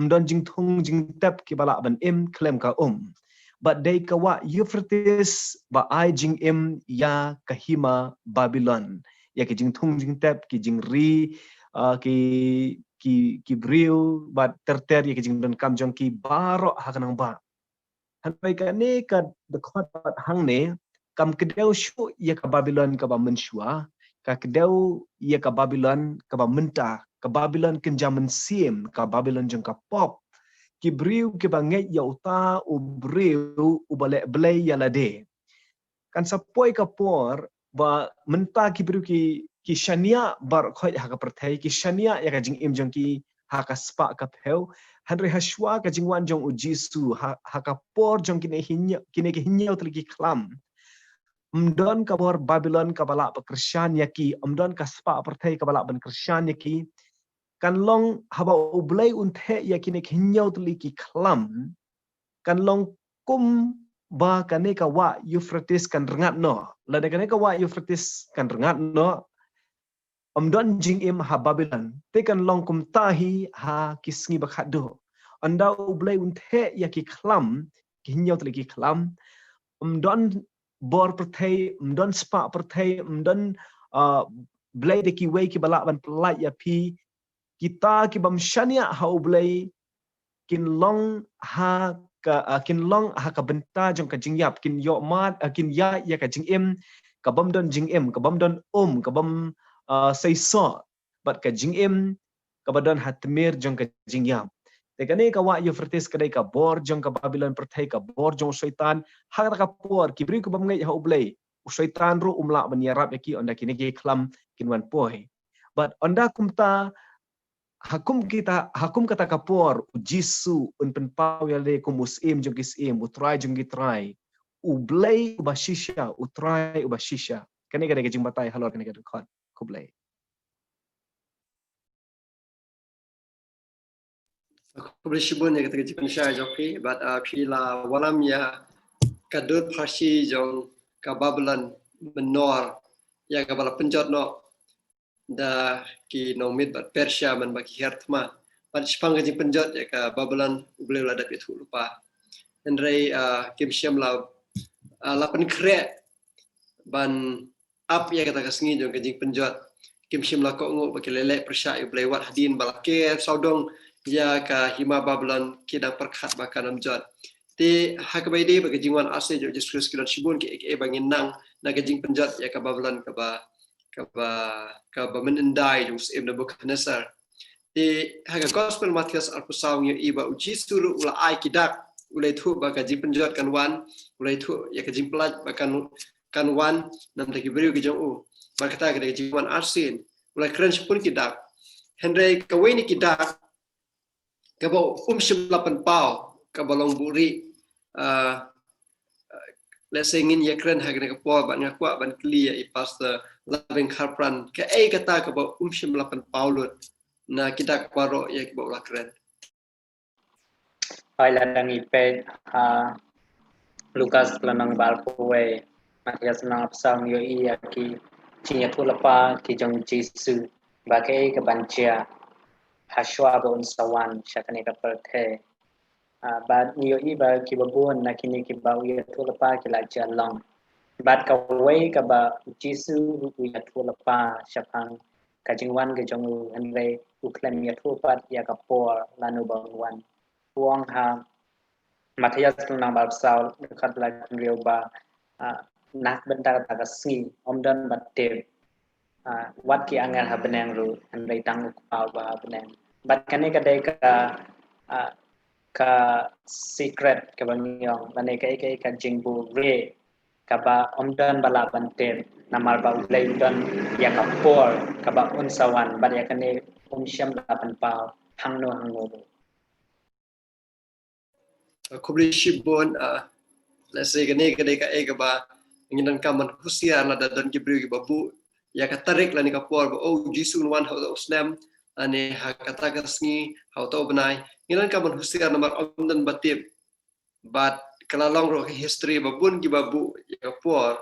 Ym don jingthung jingtep kiba lah ban im khlem ka um. Bad dei ka wah Euphrates ba ai jingim ïa ka hima Babilon. Ïa ki jingthung jingtep, ki jingri, ah, ki, ki, ki briew, bad ter ter ïa ki jingdonkam jong ki baroh ha ka nongbah. Hynrei kane ka dkhot pat hangne, kam kdew shuh ïa ka Babilon kaba mynshuwa, ka kdew ïa ka Babilon kaba mynta, ka Babilon kynja mynsiem, ka Babilon jong ka pop. Ki briew kiba ngeit ïa uta u briew uba leh blei ïa lade. Kan sa poi ka por ba mynta ki briew ki, ki shaniah baroh khoit ha ka pyrthei, ki shaniah ïa ka jingim jong ki ha ka spah ka phew. Hynrei hashwa ka jingwan jong u Jisu ha, ha ka por jong kine hynñiew, kine ki hynñiew tylli ki khlam, ym don ka bor Babilon kaba lah ban kyrshan ïa ki, ym don ka spah pyrthei kaba lah ban kyrshan ïa ki. Kan long haba u Blei un theh ïa kine ki hynñiew tylli ki khlam, kan long kumba kane ka wah Euphrates kan rngat noh. Lada kane ka wah Euphrates kan rngat noh, ym don jingim ha Babilon. Te kan long kumta hi ha ki sngi ba khatduh. Ynda u Blei un theh ïa ki khlam, ki hynñiew tylli ki khlam, ym don bor pyrthei, ym don spah pyrthei, ym don, ah, Blei da kiwei kiba lah ban pyllait ïa phi. Kita ki bym shaniah ha U Blei kin long ha ka, ah, kin long ha ka bynta jong ka jingïap, kin ïoh mad, ah, kin ïaid ïa ka jingim ka bym don jingim, ka bym don um, ka bym, ah, seisoh, bad ka jingim kaba don ha tmier jong ka jingïap. Te kane ka wah Euphrates ka dei ka bor jong ka Babilon pyrthei, ka bor jong u Soitan. Ha kata ka por ki briew ki bym ngeit ha U Blei, u Soitan ruh um lah ban ïarap ïa ki, ynda kine ki khlam kin wan poi. Bad ynda kumta, ha kum kita, ha kum kata ka por, u Jisu un pynpaw ïa lade kum u Syiem jong ki syiem, u Trai jong ki trai, U Blei uba shisha, u Trai uba shisha. Kane ka dei ka jingbatai halor kane ka dkhot. Khublei. Khublei shibun ïa kata ka jingpynshai jong phi, bad, ah, phi la wallam ïa ka dur pharshi jong ka Babilon Menor, ïa kaba la pynjot noh da ki nongmit bad Persia man ba ki hiar thma. Bad shaphang ka jingpynjot ïa ka Babilon, U Blei u la dep ïathuh lypa. Hynrei, ah, kim shym la, ah, la pynkhreh ban ap ïa kata ka sngi jong ka jingpynjot. Kim shym la kohnguh ba ki leh leh pyrshah ïa U Blei, wat hadien ba la ker sawdong ïa ka hima Babilon, ki dang pyrkhat ba kan ym jot. Te ha kaba ïadei bad ka jingwan arsien jong U Jisu Khrist, ki don shibun kiei kiei ba ngin nang na ka jingpynjot ïa ka Babilon kaba, kaba, kaba mynhyndai jong u Syiem Nebukhadnessar. Te ha ka Gospel Mathaios arphew saw ngi ïohi ba U Jisu ruh u la ai ki dak, u la ïathuh ba ka jingpynjot kan wan, u la ïathuh ïa ka jingpyllait ba kan, kan wan namar ki briew ki jong u. Bad kata ka dei ka jingwan arsien. U la kren shibun ki dak. Hynrei kawei na ki dak kaba um shym la pynpaw, kaba long buhrieh, ah, let's say ngin ïakren ha kane ka por, bad nga kwah ban kylli ïa i Pastor Loving Kharpran, kaei kata kaba um shym la pynpaw lut na ki dak baroh ïa kiba u la kren. Hooid, lada ngi peit ha Lukas lynnong ba arphew wei, Mathaios lynnong arphew saw, ngi ïohi ïa ki jingïathuhlypa ki jong U Jisu ba kaei kaban jia ha shuwa ba un sa wan sha kane ka pyrthei. Ah, bad ngi ïohi ba kiba bun na kine kiba u ïathuhlypa ki la jia long. Bad kawei kaba U Jisu u ïathuhlypa shaphang ka jingwan ka jong u, hynrei u khlem ïathuh pat ïa ka por lano ba un wan. U ong ha Mathaios lynnong ba arphew saw, dkhot ba hynriew ba, ah, na ka bynta kata ka sngi ym don ba tip, ah, wat ki angel ha bneng ruh, hynrei tang U Kpa uba ha bneng. Bad kane ka dei ka, ah, ka secret kaba ngi ong, lane kaei kaei ka jingbuhrieh kaba ym don ba lah ban tip, namar ba U Blei u don ïa ka por kaba un sa wan, bad ïa kane um shym la pynpaw hangno hangno ruh. Khublei shibun, ah, let's say kane ka dei kaei kaba ngi donkam ban husiar lada don ki briew kiba buh ïa ka tarik lane ka por ba, oh, U Jisu un wan ha uta u snem, lane ha kata ka sngi, ha uta u bnai. Ngi donkam ban husiar namar ym don ba tip. Bad ka la long ruh ka history ba bun kiba buh ïa ka por,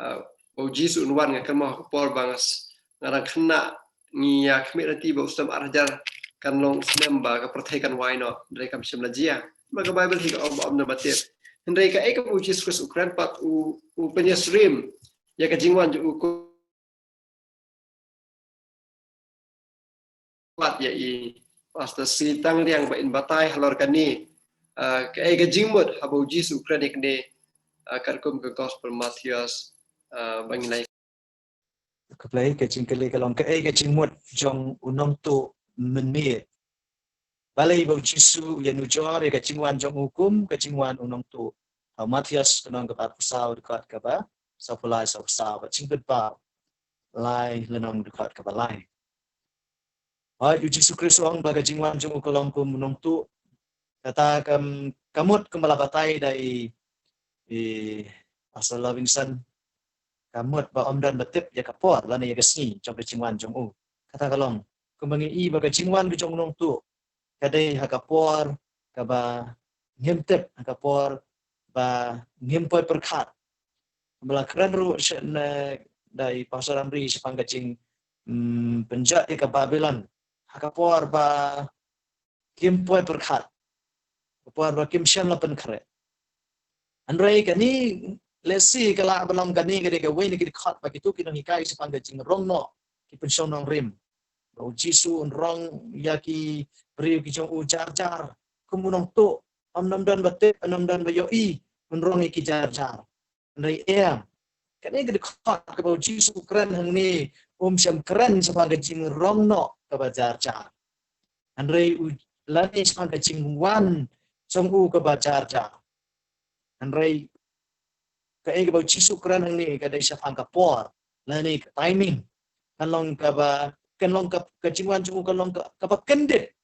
ah, ba U Jisu un wan. Nga kynmaw ha ka por ba nga s-, nga dang khynnah, ngi ïa khmih lynti ba u snem ar hajar kan long u snem ba ka pyrthei kan wai noh, hynrei kam shym la jia. Namar ka Baibl hi ka ong ba ym don ba tip. Hynrei kaei kaba U Jisu Khrist u kren pat, u, u pynïasyriem ïa ka jingwan jong u. Pat ïa i Pastor C. Tangliang ba in batai halor kane, ah, kaei ka jingmut haba U Jisu u kren ïa kane, ah, katkum ka Gospel Mathaios, ah, ba ngi la. Khublei, ka jingkylli ka long kaei ka jingmut jong u nongtuh mynmiet. Balei ba U Jisu u ïanujor ïa ka jingwan jong u kum ka jingwan u nongtuh? Ha u Mathaios lynnong kaba arphew saw, dkhot kaba sawphew lai, sawphew saw, bad Jingpynpaw lai lynnong, dkhot kaba lai. Hooid, U Jisu Khrist u ong ba ka jingwan jong u ka long kum u nongtuh. Kata ka, ka mut kumba la batai da i, i Pastor Lovingson, ka mut ba ym don ba tip ïa ka por lane ïa ka sngi jong ka jingwan jong u. Kata ka long kumba ngi i ba ka jingwan ka jong u nongtuh ka dei ha ka por kaba ngim tip, ha ka por ba ngim poi pyrkhat. Kumba la kren ruh sha ne da i Pastor Amri shaphang ka jing, mm, pynjot ïa ka Babilon ha ka por ba kim poi pyrkhat, ka por ba kim shym la pynkhreh. Hynrei kane, let's say, ka lah ban long kane ka dei kawei na ki dkhot ba kito ki nonghikai shaphang ka jingrong noh ki pynshong nongrim. Ba u Jisu un rong ïa ki briew ki jong u jar jar kum u nongtuh, ym nym don ba tip, ym nym don ba ïohi, un rong ïa ki jar jar. Hynrei em, kane ka dkhot kaba u Jisu u kren hangne, um shym kren shaphang ka jingrong noh kaba jar jar. Hynrei u lane shaphang ka jingwan jong u kaba jar jar. Hynrei kaei kaba u Jisu u kren hangne ka dei shaphang ka por lane ka timing. Kan long kaba, kan long ka, ka jingwan jong u kan long ka, kaba kyndit.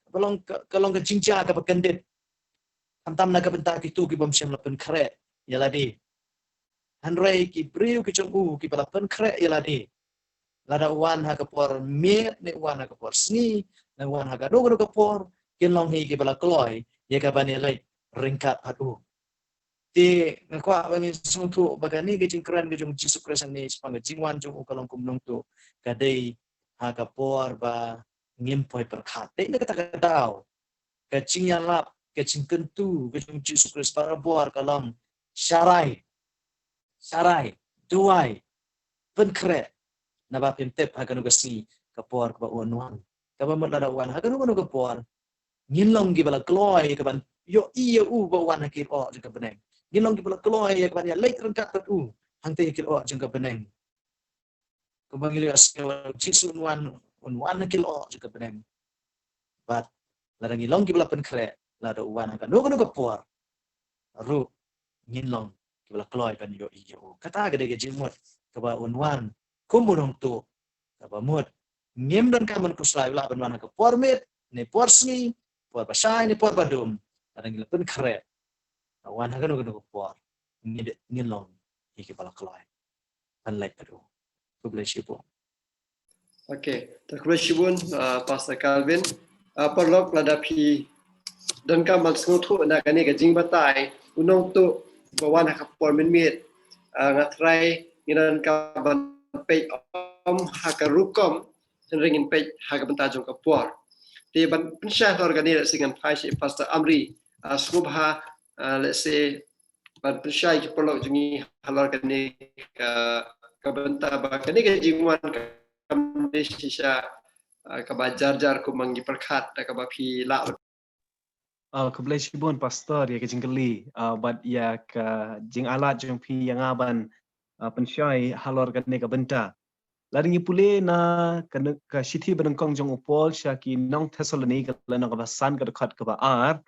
Ka long ka, ka long ka jingjia kaba kyndit. Khamtam na ka bynta kito ki bym shym la pynkhreh ïa lade. Hynrei ki briew ki jong u kiba la pynkhreh ïa lade, lada u wan ha ka por miet ne u wan ha ka por sngi, ne u wan ha kano kano ka por, kin long hi kiba la kloi ïa ka ban ïaleit ryngkat bad u. Te nga kwah ba ngin sngewthuh ba kane ka jingkren ka jong u Jisu Khrist hangne shaphang ka jingwan jong u ka long kum u nongtuh, ka dei ha ka por ba ngim poi pyrkhat. Dei na kata ka daw ka jingïalap, ka jingkyntu ka jong u Jisu Khrist barabor ka long: Sharai, sharai, duwai, pynkhreh, naba phim tip ha kano ka sngi ka por kaba un wan. Kaba mut lada u wan ha kano kano ka por, ngin long kiba la kloi ïa ka ban ïohi ïa u ba u wan ha ki lyoh jong ka bneng. Ngin long kiba la kloi ïa ka ban ïaleit ryngkat bad u hangta ha ki lyoh jong ka bneng. Kumba ngi la ïohsngew, u Jisu un wan, un wan ha ki lyoh jong ka bneng. Bad lada ngi long kiba la pynkhreh, lada u wan ha kano kano ka por ruh, ngin long kiba la kloi ban ïohi ïa u. Kata ka dei ka jingmut kaba un wan kum u nongtuh, kaba mut ngim donkam ban khuslai, u lah ban wan ha ka por miet ne por sngi, por ba shai ne por ba dum. Lada ngi la pynkhreh, la wan ha kano kano ka por, ngin, ngin long ïa kiba la kloi ban leit bad u. Khublei shibun. Okay, te khublei shibun, uh, Pastor Calvin. Uh, paralok, lada phi donkam ban sngewthuh na kane ka jingbatai u nongtuh ba wan ha ka por mynmiet, uh, nga tharai ngin donkam ban peit ym ha ka rukom, hynrei ngin peit ha ka bynta jong ka por. Te ban pynshai halor kane, lehse ngan phai sha Pastor Amri, uh, sngewbha, uh, lehse ban pynshai ki paralok jong ngi halor kane ka, ka bynta ba kane ka jingwan kam dei shisha, ah, kaba jar jar kumba ngi pyrkhat da kaba phi lah. Ah, khublei shibun Pastor ïa ka jingkylli, ah, bad ïa ka jingalat jong phi ïa nga ban, ah, pynshai halor kane ka bynta. Lada ngi pule na ka, ka shithi banyngkong jong u Paul sha ki nong Thessaloni, ka lynnong kaba san, ka dkhot kaba ar.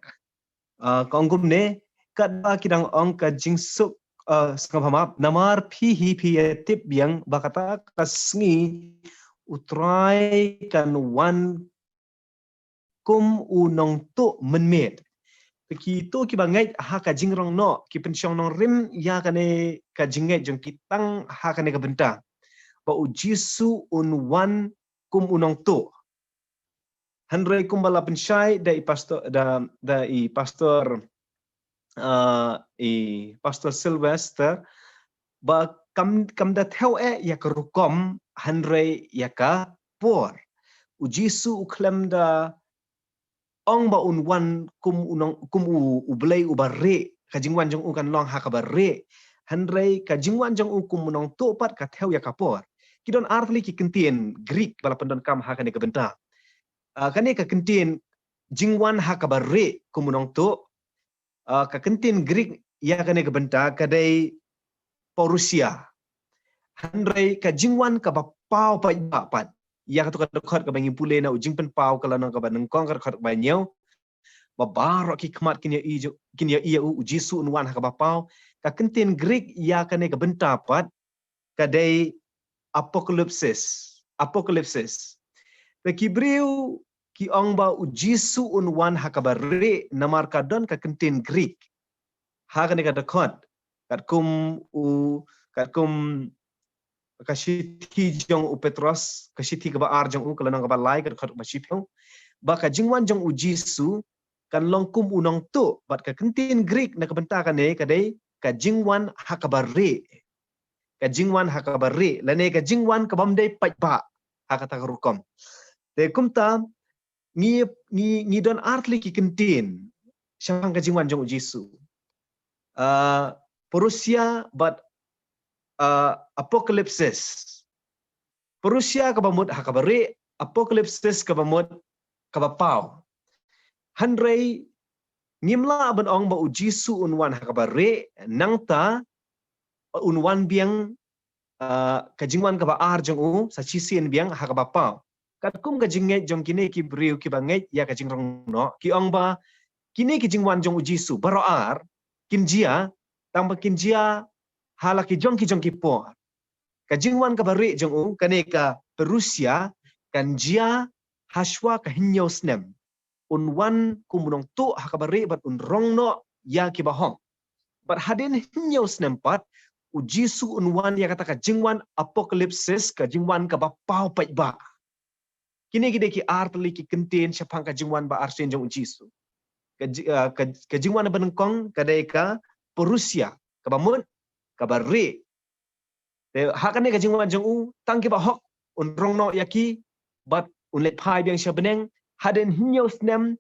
Ah, ka ong kumne: Katba ki dang ong ka jingsuk, ah, sngewbha map, namar phi hi phi ïa tip biang ba kata ka sngi U Trai kan wan kum u nongtuh mynmiet. Te kito kiba ngeit ha ka jingrong noh, ki pynshong nongrim ïa kane ka jingngeit jong ki tang ha kane ka bynta ba U Jisu un wan kum u nongtuh. Hynrei kumba la pynshai da i pastor, da, da i pastor, ah, i Pastor Sylvester, ba kam, kam da thew eh ïa ka rukom hynrei ïa ka por. U Jisu u khlem da ong ba un wan kum u nong, kum u, U Blei uba rieh, ka jingwan jong u kan long ha kaba rieh. Hynrei ka jingwan jong u kum u nongtuh pat ka thew ïa ka por. Ki don ar tylli ki kyntien Greek ba la pyndonkam ha kane ka bynta. Ah, kane ka kyntien jingwan ha kaba rieh kum u nongtuh, ah, ka kyntien Greek ïa kane ka bynta ka dei parousia. Hynrei ka jingwan kaba paw paidbah pat. Ïa kato ka dkhot kaba ngi pule na U Jingpynpaw, ka lynnong kaba nyngkong, ka dkhot kaba hynñiew. Ba baroh ki khmat kin ïohi, kin ïohi ïa u, U Jisu un wan ha kaba paw. Ka kyntien Greek ïa kane ka bynta pat ka dei apocalypsis. Apocalypsis. Te ki briew ki ong ba U Jisu un wan ha kaba rieh namar ka don ka kyntien Greek ha kane ka dkhot, katkum u, katkum ka shithi jong u Petros, ka shithi kaba ar jong u, ka lynnong kaba lai, ka dkhot kaba shiphew, ba ka jingwan jong U Jisu kan long kum u nongtuh, bad ka kyntien Greek na ka bynta kane ka dei ka jingwan ha kaba rieh. Ka jingwan ha kaba rieh lane ka jingwan kabym dei paidbah ha kata ka rukom. Te kumta ngi, ngi, ngi don ar tylli ki kyntien shaphang ka jingwan jong U Jisu. Ah, parousia bad, ah, apocalypsis. Parousia kaba mut ha kaba rieh, apokalipsis kaba mut kaba paw. Hynrei ngim lah ban ong ba u Jisu un wan ha kaba rieh, nangta un wan biang, ah, ka jingwan kaba ar jong u sa shisien biang ha kaba paw. Katkum ka jingngeit jong kine ki briew kiba ngeit ïa ka jingrong noh, ki ong ba kine ki jingwan jong u Jisu baroh ar kin jia, tang ba kin jia ha la ki jong ki jong ki por. Ka jingwan kaba rieh jong u, kane ka parousia, kan jia ha shuwa ka hynñiew snem. Un wan kum u nongtuh ha kaba rieh bad un rong noh ïa kiba hok. Bad hadien hynñiew snem pat, u Jisu un wan ïa kata ka jingwan apokalipsis, ka jingwan kaba paw paidbah. Kine ki dei ki ar tylli ki kyntien shaphang ka jingwan ba arsien jong u Jisu. Ka ji-, ah, ka, ka jingwan ba nyngkong ka dei ka parousia, kaba mut kaba rieh. Te ha kane ka jingwan jong u, tang kiba hok un rong noh ïa ki, bad un leit phai biang sha bneng. Hadien hynñiew snem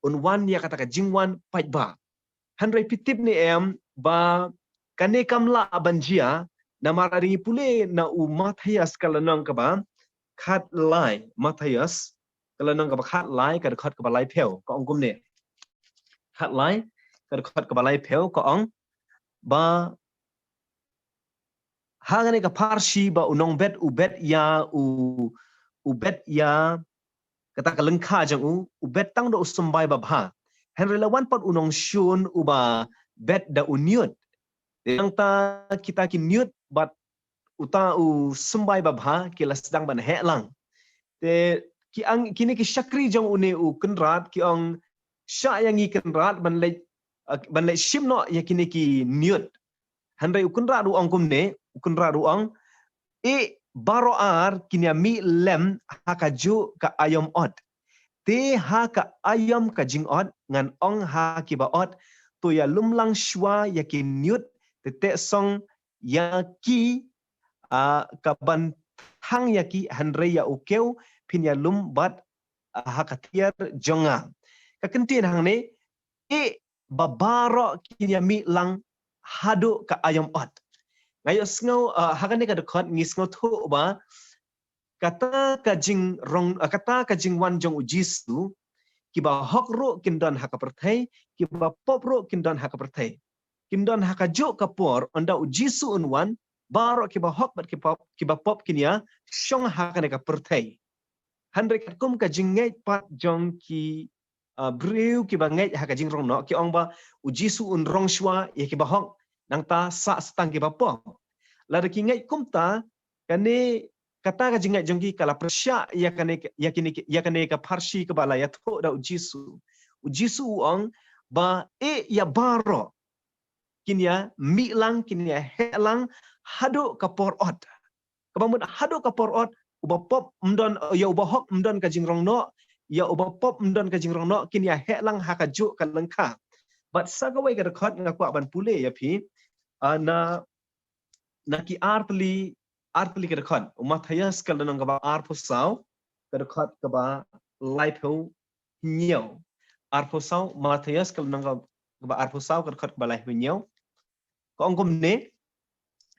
un wan ïa kata ka jingwan paidbah. Hynrei phi tip ne em ba kane kam lah ban jia, namar lada ngi pule na u Mathaios ka lynnong kaba khatlai, Mathaios ka lynnong kaba khatlai ka dkhot kaba laiphew, ka ong kumne. Khatlai ka dkhot kaba laiphew, ka ong ba ha kane ka pharshi ba u nongbet u bet ïa u, u bet ïa kata ka lyngkha jong u, u bet tang da u symbai babha. Hynrei la wan pat u nongshun uba bet da u ñiut. Te nangta kita ki ñiut bad uta u symbai babha ki la sdang ban heh lang. Te ki ang, kine ki shakri jong une u kynrad ki ong, "Shah ïa ngi kynrad ban leit, ah, ban leit shim noh ïa kine ki ñiut." Hynrei u kynrad u ong kumne, u kynrad u ong, "Ïeh baroh ar kin ïa mih lem ha kajuh ka aïom ot. Te ha ka aïom ka jingot ngan ong ha kiba ot, to ïalum lang shuwa ïa ki ñiut, te teh song ïa ki, ah, ka ban thang ïa ki, hynrei ïa u kew phin ïalum bad, ah, ha ka tiar jong nga." Ka kyntien hangne, "Ïeh ba baroh kin ïa mih lang haduh ka aïom ot." Nga ïohsngew, ah, ha kane ka dkhot ngi sngewthuh ba kata ka jingrong, ah, kata ka jingwan jong u Jisu, kiba hok ruh kin don ha ka pyrthei, kiba pop ruh kin don ha ka pyrthei. Kin don ha kajuh ka por, ynda u Jisu un wan, baroh kiba hok bad kiba, kiba pop kin ïa shong ha kane ka pyrthei. Hynrei katkum ka jingngeit pat jong ki, ah, briew kiba ngeit ha ka jingrong noh, ki ong ba u Jisu un rong shuwa ïa kiba hok, nangta sah sa tang kiba pop. Lada ki ngeit kumta, kane, kata ka jingngeit jong ki ka la pyrshah ïa kane, ïa kine, ïa kane ka pharshi kaba la ïathuh da u Jisu. U Jisu u ong ba, "Ïeh ïa baroh kin ïa mih lang, kin ïa heh lang haduh ka por ot." Kaba mut haduh ka por ot, uba pop ym don, ïa uba hok ym don ka jingrong noh, ïa uba pop ym don ka jingrong noh, kin ïa heh lang ha kajuh ka lyngkha. Bad sa kawei ka dkhot nga kwah ban pule ïa phi, ah, na, na ki ar tylli, ar tylli ka dkhot. U Mathaios ka lynnong kaba arphew saw, ka dkhot kaba laiphew hynñiew. Arphew saw, Mathaios ka lynnong kaba arphew saw, ka dkhot kaba laiphew hynñiew. Ka ong kumne,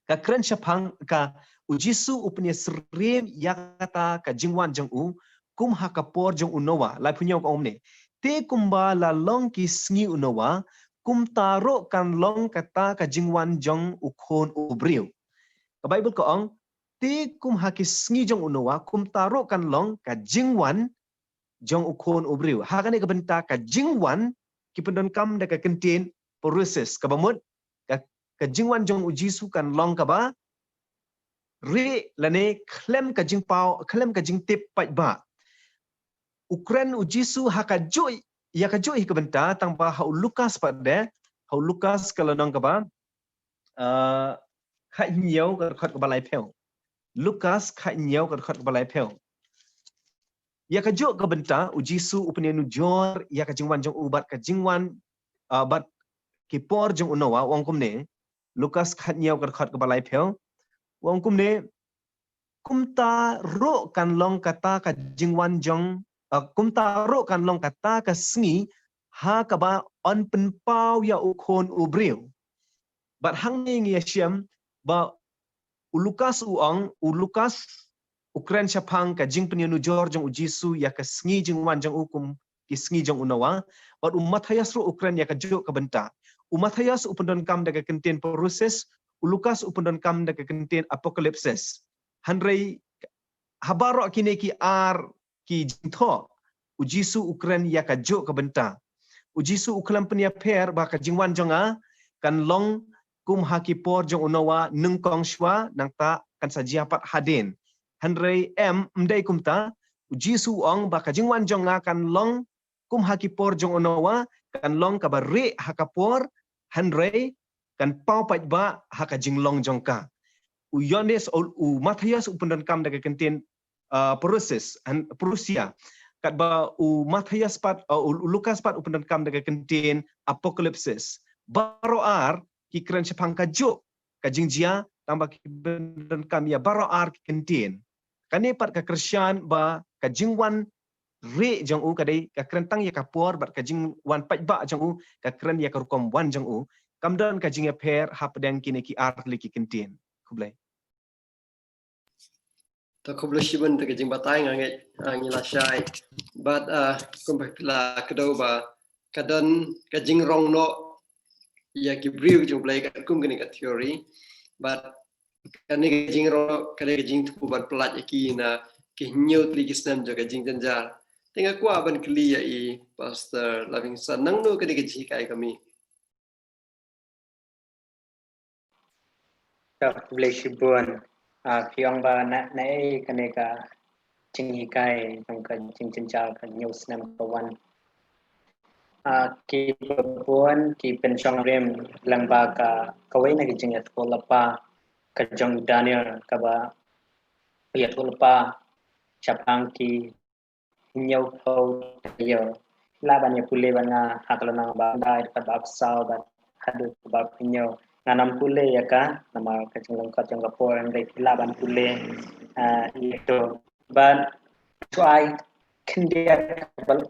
ka kren shaphang ka, u Jisu u pynïasyriem ïa kata ka jingwan jong u, kum ha ka por jong u Noah, laiphew hynñiew, ka ong kumne, "Te kumba la long ki sngi u Noah, kumta ruh kan long kata ka jingwan jong u Khun u Briew." Ka Baibl ka ong, "Te kum ha ki sngi jong u Noah, kumta ruh kan long ka jingwan jong u Khun u Briew." Ha kane ka bynta ka jingwan, ki pyndonkam da ka kyntien parousia, kaba mut ka, ka jingwan jong u Jisu kan long kaba rieh lane khlem ka jingpaw, khlem ka jingtip paidbah. U kren u Jisu ha kajuh, ïa kajuh hi ka bynta, tang ba ha u Lukas pat de, ha u Lukas ka lynnong kaba, ah, khathynñiew, ka dkhot kaba laiphew. Lukas khathynñiew, ka dkhot kaba laiphew. Ïa kajuh ka bynta u Jisu u pynïanujor ïa ka jingwan jong u bad ka jingwan, ah, bad ki por jong u Noah, u ong kumne. Lukas khathynñiew, ka dkhot kaba laiphew. U ong kumne, "Kumta ruh kan long kata ka jingwan jong, ah, kumta ruh kan long kata ka sngi ha kaba yn pynpaw ïa u Khun u Briew." Bad hangne ngi ïa shem ba u Lukas u ong, u Lukas u kren shaphang ka jingpynïanujor jong u Jisu ïa ka sngi jingwan jong u kum ki sngi jong u Noah, bad u Mathaios ruh u kren ïa ka juk ka bynta. U Mathaios u pyndonkam da ka kyntien parousia, u Lukas u pyndonkam da ka kyntien apokalipsis. Hynrei ha baroh kine ki ar ki jingthoh, u Jisu u kren ïa ka juk ka bynta. U Jisu u khlem pynïapher ba ka jingwan jong nga kan long kum ha ki por jong u Noah nyngkong shuwa, nangta kan sa jia pat hadien. Hynrei em, ym dei kumta, u Jisu u ong ba ka jingwan jong nga kan long kum ha ki por jong u Noah, kan long kaba rieh ha ka por, hynrei kan paw paidbah ha ka jinglong jong ka. U Ïoannis, u, u Mathaios u pyndonkam da ka kyntien, uh, parousia, han, parousia. Katba u Mathaios pat, uh, u Lukas pat u pyndonkam da ka kyntien apokalipsis. Baroh ar ki kren shaphang ka juk ka jingjia, tangba ki pyndonkam ïa baroh ar ki kyntien. Kane pat ka kyrshan ba ka jingwan rieh jong u ka dei ka kren tang ïa ka por, bad ka jingwan paidbah jong u ka kren ïa ka rukom wan jong u. Kam don ka jingïapher hapdeng kine ki ar tylli ki kyntien. Khublei. To khublei shibun, to ka jingbatai nga ngeit, ah, ngi la shai. Bad, ah, kumba phi la kdew ba ka don ka jingrong noh ïa ki briew jong U Blei katkum kane ka theory. Bad kane ka jingrong noh ka dei ka jingthmu ban pyllait ïa ki na ki hynñiew tylli ki snem jong ka jingjynjar. Te nga kwah ban kylli ïa i Pastor Livingstone, nangno kane ka jinghikai ka mih? Ka khublei shibun. Ah, phi ong ba na, naei kane ka jinghikai jong ka jingjynjar ka hynñiew snem ka wan. Ah, ki babun ki pynshong rim lyngba ka, kawei na ka jingïathuhlypa ka jong u Daniel, kaba ïathuhlypa shaphang ki hynñiewphew taïew. Lah ban ïa pule bad nga ha ka lynnong ba khyndai, dkhot ba arphew saw bad haduh ba arphew hynñiew. Ngan ym pule ïa ka namar ka jinglyngkot jong ka por, hynrei phi lah ban pule, ah, ïa kito. Bad shu ai khyndiat,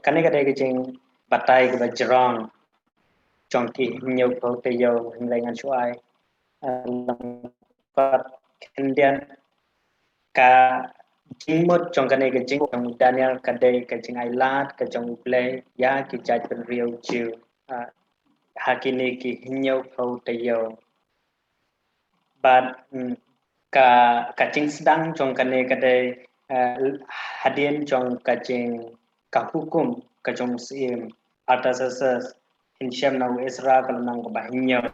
kane ka dei ka jingbatai kaba jrong jong ki hynñiewphew taïew, hynrei ngan shu ai, ah, lyngkot khyndiat. Ka jingmut jong kane ka jingmut jong u Daniel ka dei ka jingailad ka jong U Blei ïa ki jaitbynriew Jiw, ah, ha kine ki hynñiewphew taïew. Bad, mm, ka, ka jingsdang jong kane ka dei, eh, hadien jong ka jing, ka hukum ka jong u Syiem Artaxerxes, yn shem na u Ezra ka lynnong kaba hynñiew,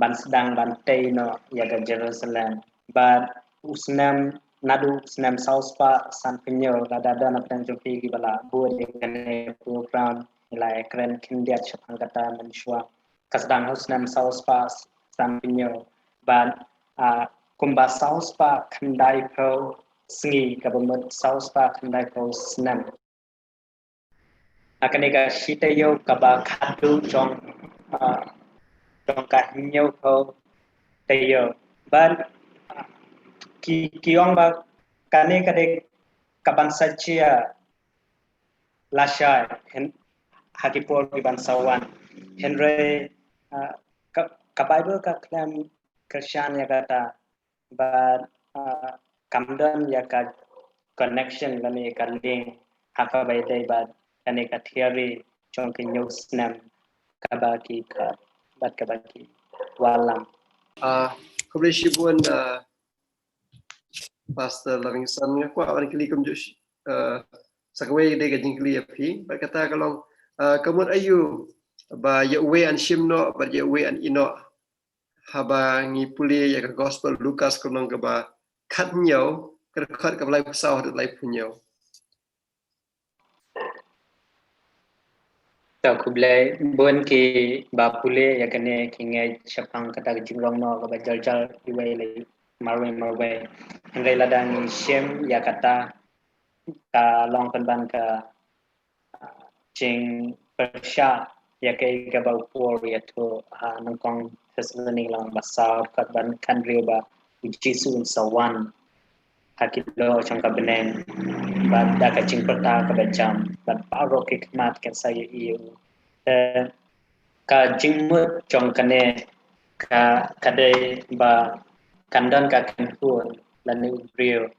ban sdang ban tei noh ïa ka Jerusalem. Bad u snem, naduh u snem saw spah sanphew hynñiew, lada don hapdeng jong phi kiba la bud ïa kane ka program, ngi la ïakren khyndiat shaphang kata mynshuwa. Ka sdang ha u snem saw spah sanphew hynñiew. Bad, ah, kumba saw spah khyndaiphew sngi, kaba mut saw spah khyndaiphew snem. Ha kane ka shi taïew kaba khadduh jong, ah, jong ka hynñiewphew taïew. Bad, ah, ki, ki ong ba kane ka dei kaban sa jia lashai, hyn-, ha ki por kiban sa wan. Hynrei, ah, ka, ka Baibl ka khlem kyrshan ïa kata, bad, ah, kam don ïa ka connection lane ka link ha kaba ïadei bad kane ka theory jong ki hynñiew snem kaba ki khot bad kaba ki wallam. Ah, khublei shibun, ah, Pastor Livingstone, nga kwah ban kylli kumjuh, eh, sa kawei de ka jingkylli ïa phi. Bad kata ka long, eh, ka mut aïu ba ïa uwei yn shim noh bad ïa uwei yn ïeh noh, haba ngi pule ïa ka Gospel Lukas ka lynnong kaba khathynñiew, ka dkhot kaba laiphew saw haduh laiphew hynñiew. To khublei, bun kiba pule ïa kane ki ngeit shaphang kata ka jingrong noh kaba jylliew iwei la marwei marwei. Hynrei lada ngi shim ïa kata, ka long pynban ka jingpyrshah ïa kaei kaba u Paul u ïathuh ha nyngkong Thessalonika lynnong ba saw, dkhot ba khathynriew, ba U Jisu un sa wan ha ki lyoh jong ka bneng, bad da ka jingpyrta kaba jam, bad baroh ki khmat kin sa ïohi ïa u. Te ka jingmut jong kane ka, ka dei ba kan don ka kynhun lane u briew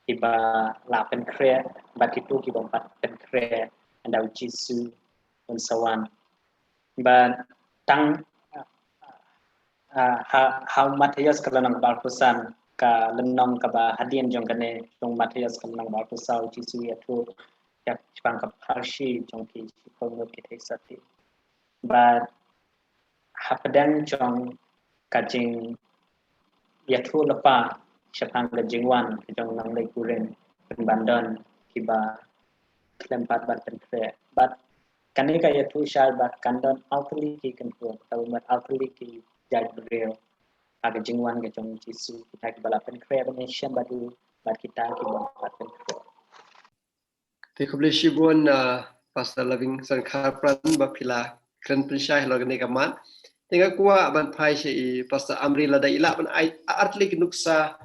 kiba la pynkhreh bad kito kibym pat pynkhreh ynda u Jisu un sa wan. Bad tang, ah, ha, ha u Mathaios ka lynnong kaba arphew san, ka lynnong kaba hadien jong kane, jong u Mathaios ka lynnong kaba arphew saw, u Jisu u ïathuh shaphang ka pharshi jong ki shiphew ngut ki theisotti. Bad hapdeng jong ka jingïathuhlypa shaphang ka jingwan ka jong u nongleit kurim, pynban don kiba khlem pat ban pynkhreh. Bad kane ka ïathuh shai ba kan don artylli ki kynhun, kaba mut artylli ki jaitbynriew ha ka jingwan ka jong u Jisu, kita kiba la pynkhreh ban ïashem bad u, bad kita kibym pat pynkhreh. Te khublei shibun, uh, Pastor Lovingson Kharpran, ba phi la kren pynshai halor kane ka mat. Te nga kwah ban phai sha i Pastor Amri, lada i lah ban ai artylli ki nuksa,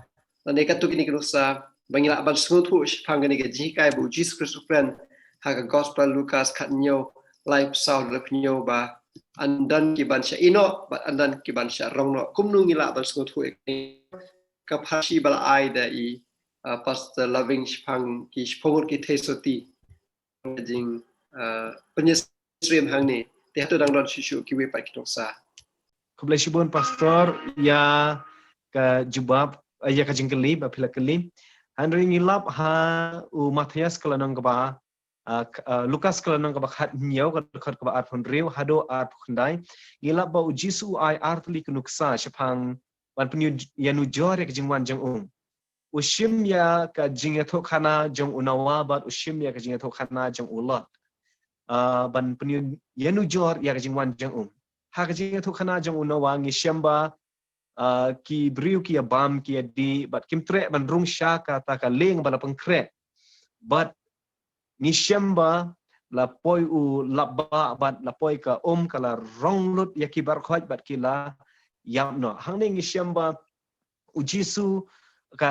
lane katto katne ki nuksa ba ngi lah ban sngewthuh shaphang kane ka jinghikai ba u Jisu Khrist u kren ha ka Gospel Lukas khathynñiew, laiphew saw, laiphew hynñiew, ba ynda ki ban shah ïehnoh bad ynda ki ban shah rong noh. Kumno ngi lah ban sngewthuh ïa kane ka pharshi ba la ai da i, uh, Pastor Loving shaphang ki shiphew ngut ki theisotti? Jing, uh, pynïasyriem hangne, te hato dang don shuh shuh kiwei pat ki nuksa? Khublei shibun Pastor ïa ka jubab, eh, ïa ka jingkylli ba phi la kylli. Hynrei ngi lap ha u Mathaios ka lynnong kaba, uh, k-, uh, Lukas ka lynnong kaba khathynñiew, ka dkhot kaba arphew hynriew haduh arphew khyndai. Ngi lap ba u Jisu u ai artylli ki nuksa shaphang ban pynïanujor ïa ka jingwan jong u. U shim ïa ka jingïathuhkhana jong u Noah bad u shim ïa ka jingïathuhkhana jong u Lot. Uh, ban pynïanujor ïa ka jingwan jong u. Ha ka jingïathuhkhana jong u Noah ngi shem ba, uh, ki briew ki ïabam, ki ïadih bad kim treh ban rung sha kata ka lieng ba la pynkhreh. Bad ngi shem ba la poi u lapbah bad la poi ka um, ka la rong lut ïa ki baroh khoit bad ki la ïap noh. Hangne ngi shem ba u Jisu, ka,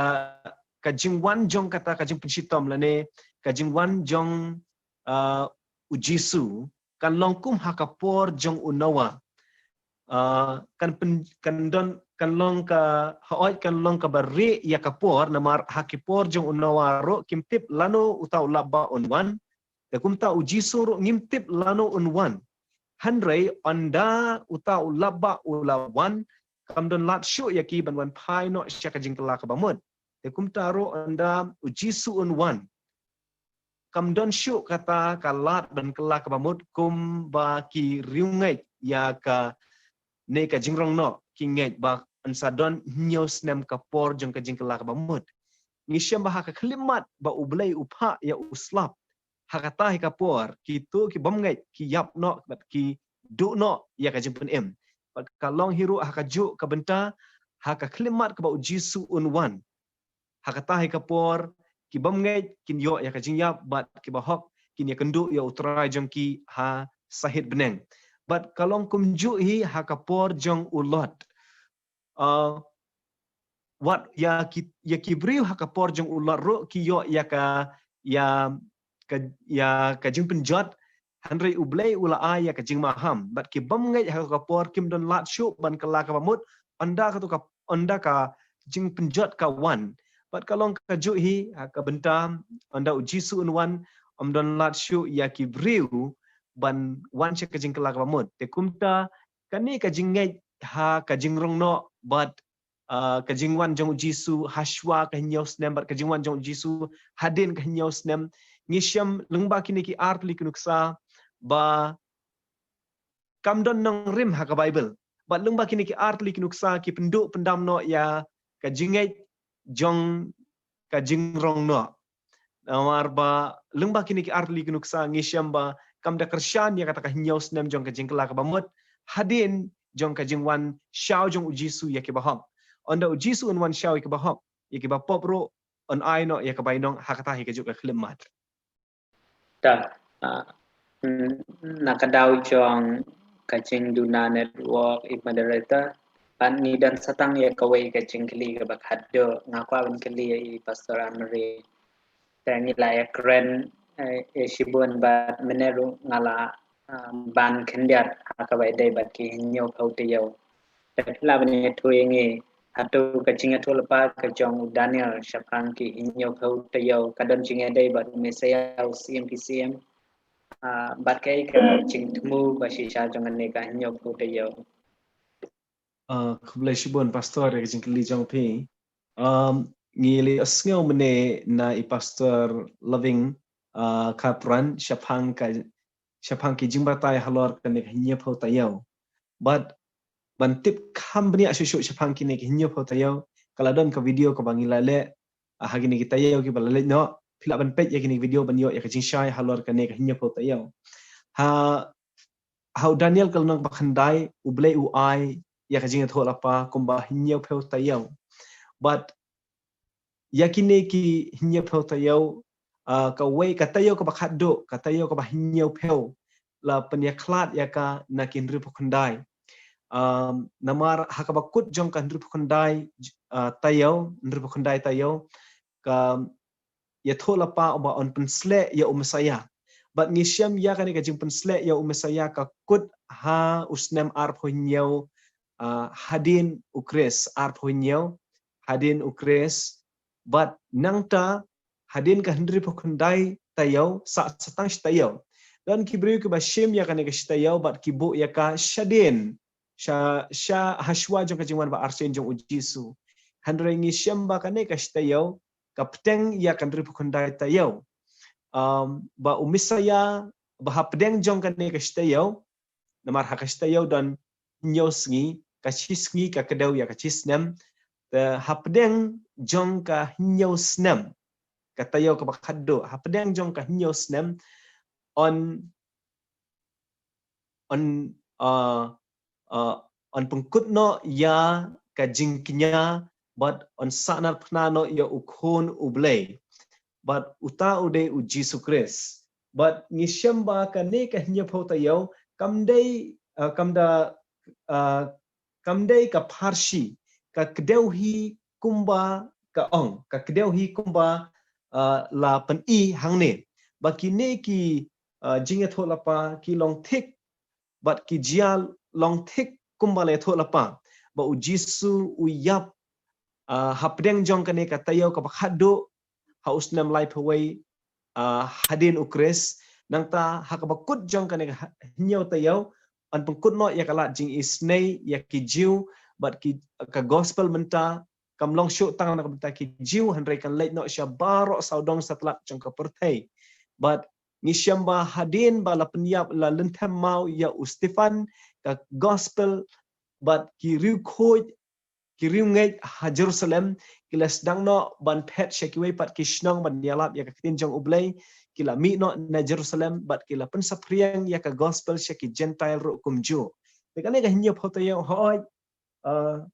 ka jingwan jong kata ka jingpynshitom lane ka jingwan jong, uh, u Jisu kan long kum ha ka por jong u Noah. Uh, kan pyn-, kan don, kan long ka, hooid kan long kaba rieh ïa ka por, namar ha ki por jong u Noah ruh kim tip lano uta u lapbah un wan. Te kumta u Jisu ruh ngim tip lano un wan. Hynrei ynda uta u lapbah u la wan, kam don lad shuh ïa ki ban wan phai noh sha ka jingkylla kaba mut. Te kumta ruh ynda u Jisu un wan, kam don shuh kata ka lad ban kylla kaba mut, kumba ki riewngeit ïa kane ka jingrong noh ki ngeit ba yn sa don hynñiew snem ka por jong ka jingkylla kaba mut. Ngi shem ba ha ka khyllipmat ba U Blei u phah ïa u slap, ha kata hi ka por kito kibym ngeit ki ïap noh bad ki duh noh ïa ka jingpynim. Bad ka long hi ruh ha kajuh ka bynta, ha ka khyllipmat kaba u Jisu un wan, ha kata hi ka por kibym ngeit kin ïoh ïa ka jingïap bad kiba hok kin ïakynduh ïa u Trai jong ki ha sahit bneng. Bad ka long kumjuh hi ha ka por jong u Lot. Uh, wat ïa ki, ïa ki briew ha ka por jong u Lot ruh ki ïoh ïa ka, ïa ka, ïa ka jingpynjot, hynrei U Blei u la ai ïa ka jingmaham. Bad kibym ngeit ha ka por kim don lad shuh ban kylla kaba mut, ynda kato ka, ynda ka jingpynjot ka wan. Bad ka long kajuh hi ha ka bynta ynda u Jisu un wan, ym don lad shuh ïa ki briew ban wan sha ka jingkylla kaba mut. Te kumta kane ka jingngeit ha ka jingrong noh bad, uh, ka jingwan jong u Jisu hashwa ka hynñiew snem bad ka jingwan jong u Jisu hadien ka hynñiew snem, ngi shem lyngba kine ki artylli ki nuksa ba kam don nongrim ha ka Baibl. Bad lyngba kine ki artylli ki nuksa ki pynduh pyndam noh ïa ka jingngeit jong ka jingrong noh. Namar ba lyngba kine ki artylli ki nuksa ngi shem ba kam da kyrshan ïa kata ka hynñiew snem jong ka jingkylla kaba mut hadien jong ka jingwan shaw jong u Jisu ïa kiba hok. Ynda u Jisu un wan shaw ïa kiba hok, ïa kiba pop ruh un ai noh ïa ka bainong ha kata hi kajuh ka khyllipmat. Ta, ah, mm, na ka daw jong ka jingduna network i moderator, bad ngi don sa tang ïa kawei ka jingkylli kaba khadduh, nga kwah ban kylli ïa i Pastor Anne Marie. Te ngi la ïakren, eh, ïa shibun bad mynne ruh nga la, ah, ban khyndiat ha kaba ïadei bad ki hynñiewphew taïew. Te phi lah ban ïathuh ïa ngi, Hato ka jingïathuhlypa ka jong u Daniel shaphang ki hynñiewphew taïew ka don jingïadei bad u Messaïah u CMPCM? Ah, bad kaei ka jingthmu ba shisha jong kane ka hynñiewphew taïew? Uh, khublei shibun Pastor ïa ka jingkylli jong phi. Um, ngi la ïohsngew mynne na i Pastor Loving uh, Kharpran shaphang ka shaphang ki jingbatai halor kane ka hynñiewphew taïew. Bad ban tip kham bniah shuh shuh shaphang kine ki hynñiewphew taïew ka la don ka video kaba ngi la leh, ah, ha kine ki taïew kiba la leit noh. Phi lah ban peit ïa kine ki video ban ïoh ïa ka jingshai halor kane ka hynñiewphew taïew. Ha ha u Daniel ka lynnong ba khyndai, u Blei u ai ïa ka jingïathuhlypa kumba hynñiewphew taïew. Bad ïa kine ki hynñiewphew taïew, ah, kawei ka taïew kaba khatduh, ka taïew kaba hynñiewphew la pynïakhlad ïa ka na ki hynriewphew khyndai. Um, namar ha kaba kut jong ka hynriewphew khyndai, ah, taïew, hynriewphew khyndai taïew, ka ïathuhlypa uba yn pynsleh ïa u Messaïah. Bad ngi shem ïa kane ka jingpynsleh ïa u Messaïah ka kut ha u snem arphew hynñiew, ah, hadien u Khrist, arphew hynñiew hadien u Khrist. Bad nangta hadien ka hynriewphew khyndai taïew, sa sa tang shi taïew, don ki briew kiba shim ïa kane ka shi taïew bad ki buh ïa ka shadien, sha sha hashwa jong ka jingwan ba arsien jong u Jisu. Hynrei ngi shem ba kane ka shi taïew ka pdeng ïa ka hynriewphew khyndai taïew. Um, ba u Messaïah, ba hapdeng jong kane ka shi taïew, namar ha ka shi taïew don hynñiew sngi, ka shi sngi ka kdew ïa ka shi snem. Te hapdeng jong ka hynñiew snem, ka taïew kaba khatduh, hapdeng jong ka hynñiew snem, yn yn, uh, uh, yn pynkut noh ïa ka jingkñia bad yn sahnarphna noh ïa u Khun u Blei. Bad uta u dei u Jisu Khrist. Bad ngi shem ba kane ka hynñiewphew taïew kam dei, uh, kam da, uh, kam dei ka pharshi, ka kdew hi kumba ka ong, ka kdew hi kumba, uh, la pyni hangne. Ba kine ki, uh, jingïathuhlypa ki long thik bad ki jia long thik kumba la ïathuhlypa. Ba u Jisu u ïap, uh, hapdeng jong kane ka taïew kaba khatduh, ha u snem laiphew wei, uh, hadien u Khrist. Nangta ha kaba kut jong kane ka hynñiew taïew, yn pynkut noh ïa ka lad jingisynei ïa ki Jiw, bad ki, ka gospel mynta kam long shuh tang na ka bynta ki Jiw, hynrei kan leit noh sha baroh sawdong satlak jong ka pyrthei. Bad ngi shem ba hadien ba la pynïap, la lynthem maw ïa u Stephan, ka gospel bad ki riewkhuid, ki riewngeit ha Jerusalem ki la sdang noh ban phet sha kiwei pat ki shnong ban ïalap ïa ka ktien jong U Blei. Ki la mih noh na Jerusalem bad ki la pynsaphriang ïa ka gospel sha ki Gentile ruh kumjuh. Te kane ka hynñiewphew taïew, hooid, uh,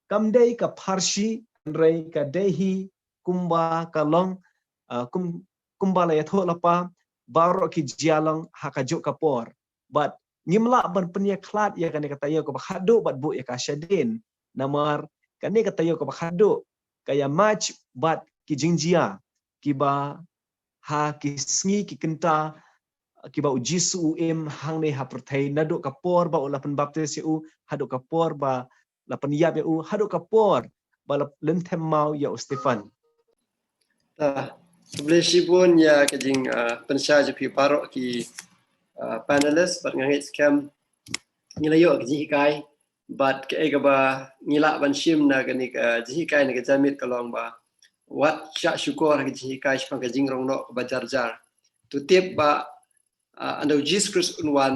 kam dei ka pharshi, hynrei ka dei hi kumba ka long, uh, kum, kumba la ïathuhlypa, baroh ki jia long ha kajuh ka por. Bad ngim lah ban pynïakhlad ïa kane ka taïew kaba khatduh bad buh ïa ka shadien. Namar kane ka taïew kaba khatduh ka ïamaj bad ki jingjia kiba ha ki sngi ki kynta kiba u Jisu u im hangne ha pyrthei, naduh ka por ba u la pynbaptis ïa u haduh ka por ba la pynïap ïa u, haduh ka por ba la lynthem maw ïa u Stephan. Ah, khublei shibun ïa ka jing, ah, pynshai jong phi baroh ki, ah, panelist, bad nga ngeit skhem ngi la ïoh ka jinghikai bad kaei kaba ngi lah ban shim na kane ka jinghikai na ka janmiet ka long ba wat shah shukor ha ka jinghikai shaphang ka jingrong noh kaba jar jar. To tip ba, ah, ynda u Jisu Khrist un wan,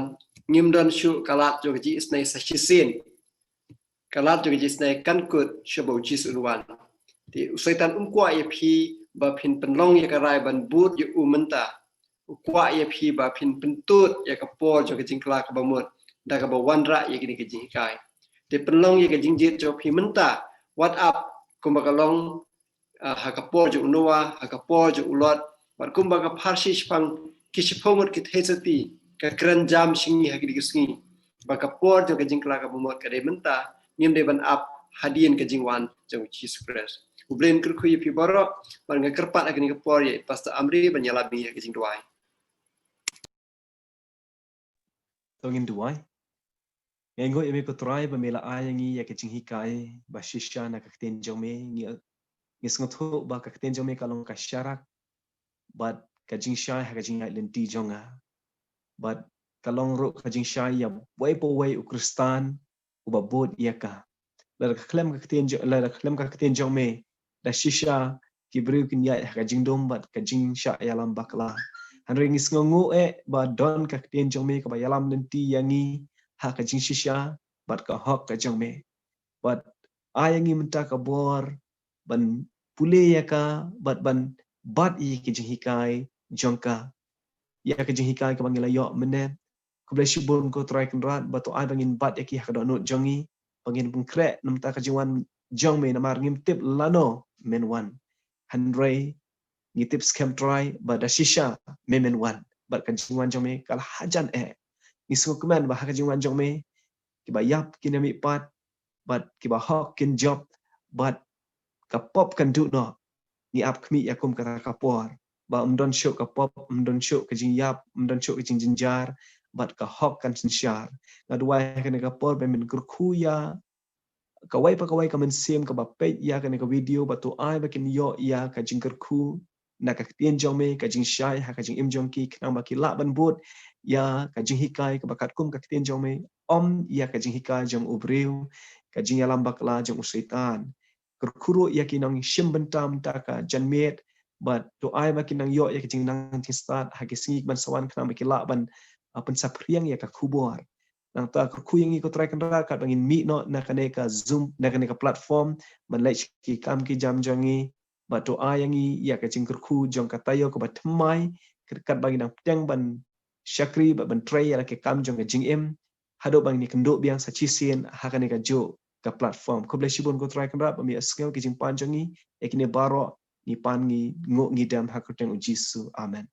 ngim don shuh ka lad jong ka jingisynei sa shisien. Ka lad jong ka jingisynei kan kut sha ba u Jisu un wan. Te u Soitan um kwah ïa phi ba phin pynlong ïa ka rai ban bud ïa u mynta. U kwah ïa phi ba phin pyntud ïa ka por jong ka jingkylla kaba mut da kaba wanrah ïa kine ki jinghikai. Te pynlong ïa ka jingjied jong phi mynta, wat ap kumba ka long, ah, ha ka por jong u Noah, ha ka por jong u Lot, bad kumba ka pharshi shaphang ki shiphew ngut ki theisotti, ka kren jam sha ngi ha kine ki sngi. Ba ka por jong ka jingkylla kaba mut ka dei mynta, ngim dei ban ap hadien ka jingwan jong u Jisu Khrist. U Blei un kyrkhu ïa phi baroh, bad nga kyrpad ha kane ka por ïa Pastor Amri ban ïalap ïa ka jingduwai. To ngin duwai. Ngi ainguh ïa me ko Trai ba me la ai ïa ngi ïa ka jinghikai ba shisha na ka ktien jong me. Ngi, ngi sngewthuh ba ka ktien jong me ka long ka sharak bad ka jingshai ha ka jingïaid lynti jong nga. Bad ka long ruh ka jingshai ïa uwei pa uwei u Khristan uba bud ïa ka. Lada khlem ka ktien jong, lada khlem ka ktien jong me, da shisha ki briew kin ïaid ha ka jingdum bad ka jingshah ïalam bakla. Hynrei ngi sngewnguh eh ba don ka ktien jong me kaba ïalam lynti ïa ngi ha ka jingshisha bad ka hok ka jong me. Bad ai ïa ngi mynta ka bor ban pule ïa ka bad ban bat ïa ki jinghikai jong ka. Ïa ka jinghikai kaba ngi la ïoh mynne. Khublei shibun ko Trai Kynrad ba to ai ba ngin bat ïa ki ha ka dohnud jong ngi, ba ngin pynkhreh na ka bynta ka jingwan jong me, namar ngim tip lano men wan. Hynrei ngi tip skhem Trai ba da shisha me men wan bad ka jingwan jong me ka la hajan eh. Ngi sngewkmen ba ha ka jingwan jong me kiba ïap kin ïamih pat bad kiba hok kin jop bad ka pop kan duh noh. Ngi ap khmih ïa kum kata ka por ba ym don shuh ka pop, ym don shuh ka jingïap, ym don shuh ka jingjynjar bad ka hok kan synshar. Nga duwai ha kane ka por ba men kyrkhu ïa kawei pa kawei ka mynsiem kaba peit ïa kane ka video ba to ai ba kin ïoh ïa ka jingkyrkhu na ka ktien jong me, ka jingshai ha ka jingim jong ki, khnang ba ki lah ban bud ïa ka jinghikai kaba katkum ka ktien jong me, ym ïa ka jinghikai jong u briew, ka jingïalam bakla jong u Soitan. Kyrkhu ruh ïa ki nongshim bynta mynta ka janmiet bad to ai ba ki nang ïoh ïa ka jingnang jingstad ha ki sngi kiban sa wan, khnang ba ki lah ban, ah, pynsaphriang ïa ka khubor. Nangta kyrkhu ïa ngi ko Trai Kynrad katba ngin mih noh na kane ka Zoom, na kane ka platform ban leit sha ki kam ki jam jong ngi. Bad to ai ïa ngi ïa ka jingkyrkhu jong ka taïew kaba thymmai, katba ngi dang pdiang ban shakri bad ban trei ïa la ki kam jong ka jingim, haduh ba ngin ïakynduh biang sa shisien ha kane kajuh ka platform. Khublei shibun ko Trai Kynrad ba me ïohsngew ki jingpan jong ngi. Ïa kine baroh ngi pan, ngi nguh, ngi dem ha ka kyrteng u Jisu. Amen.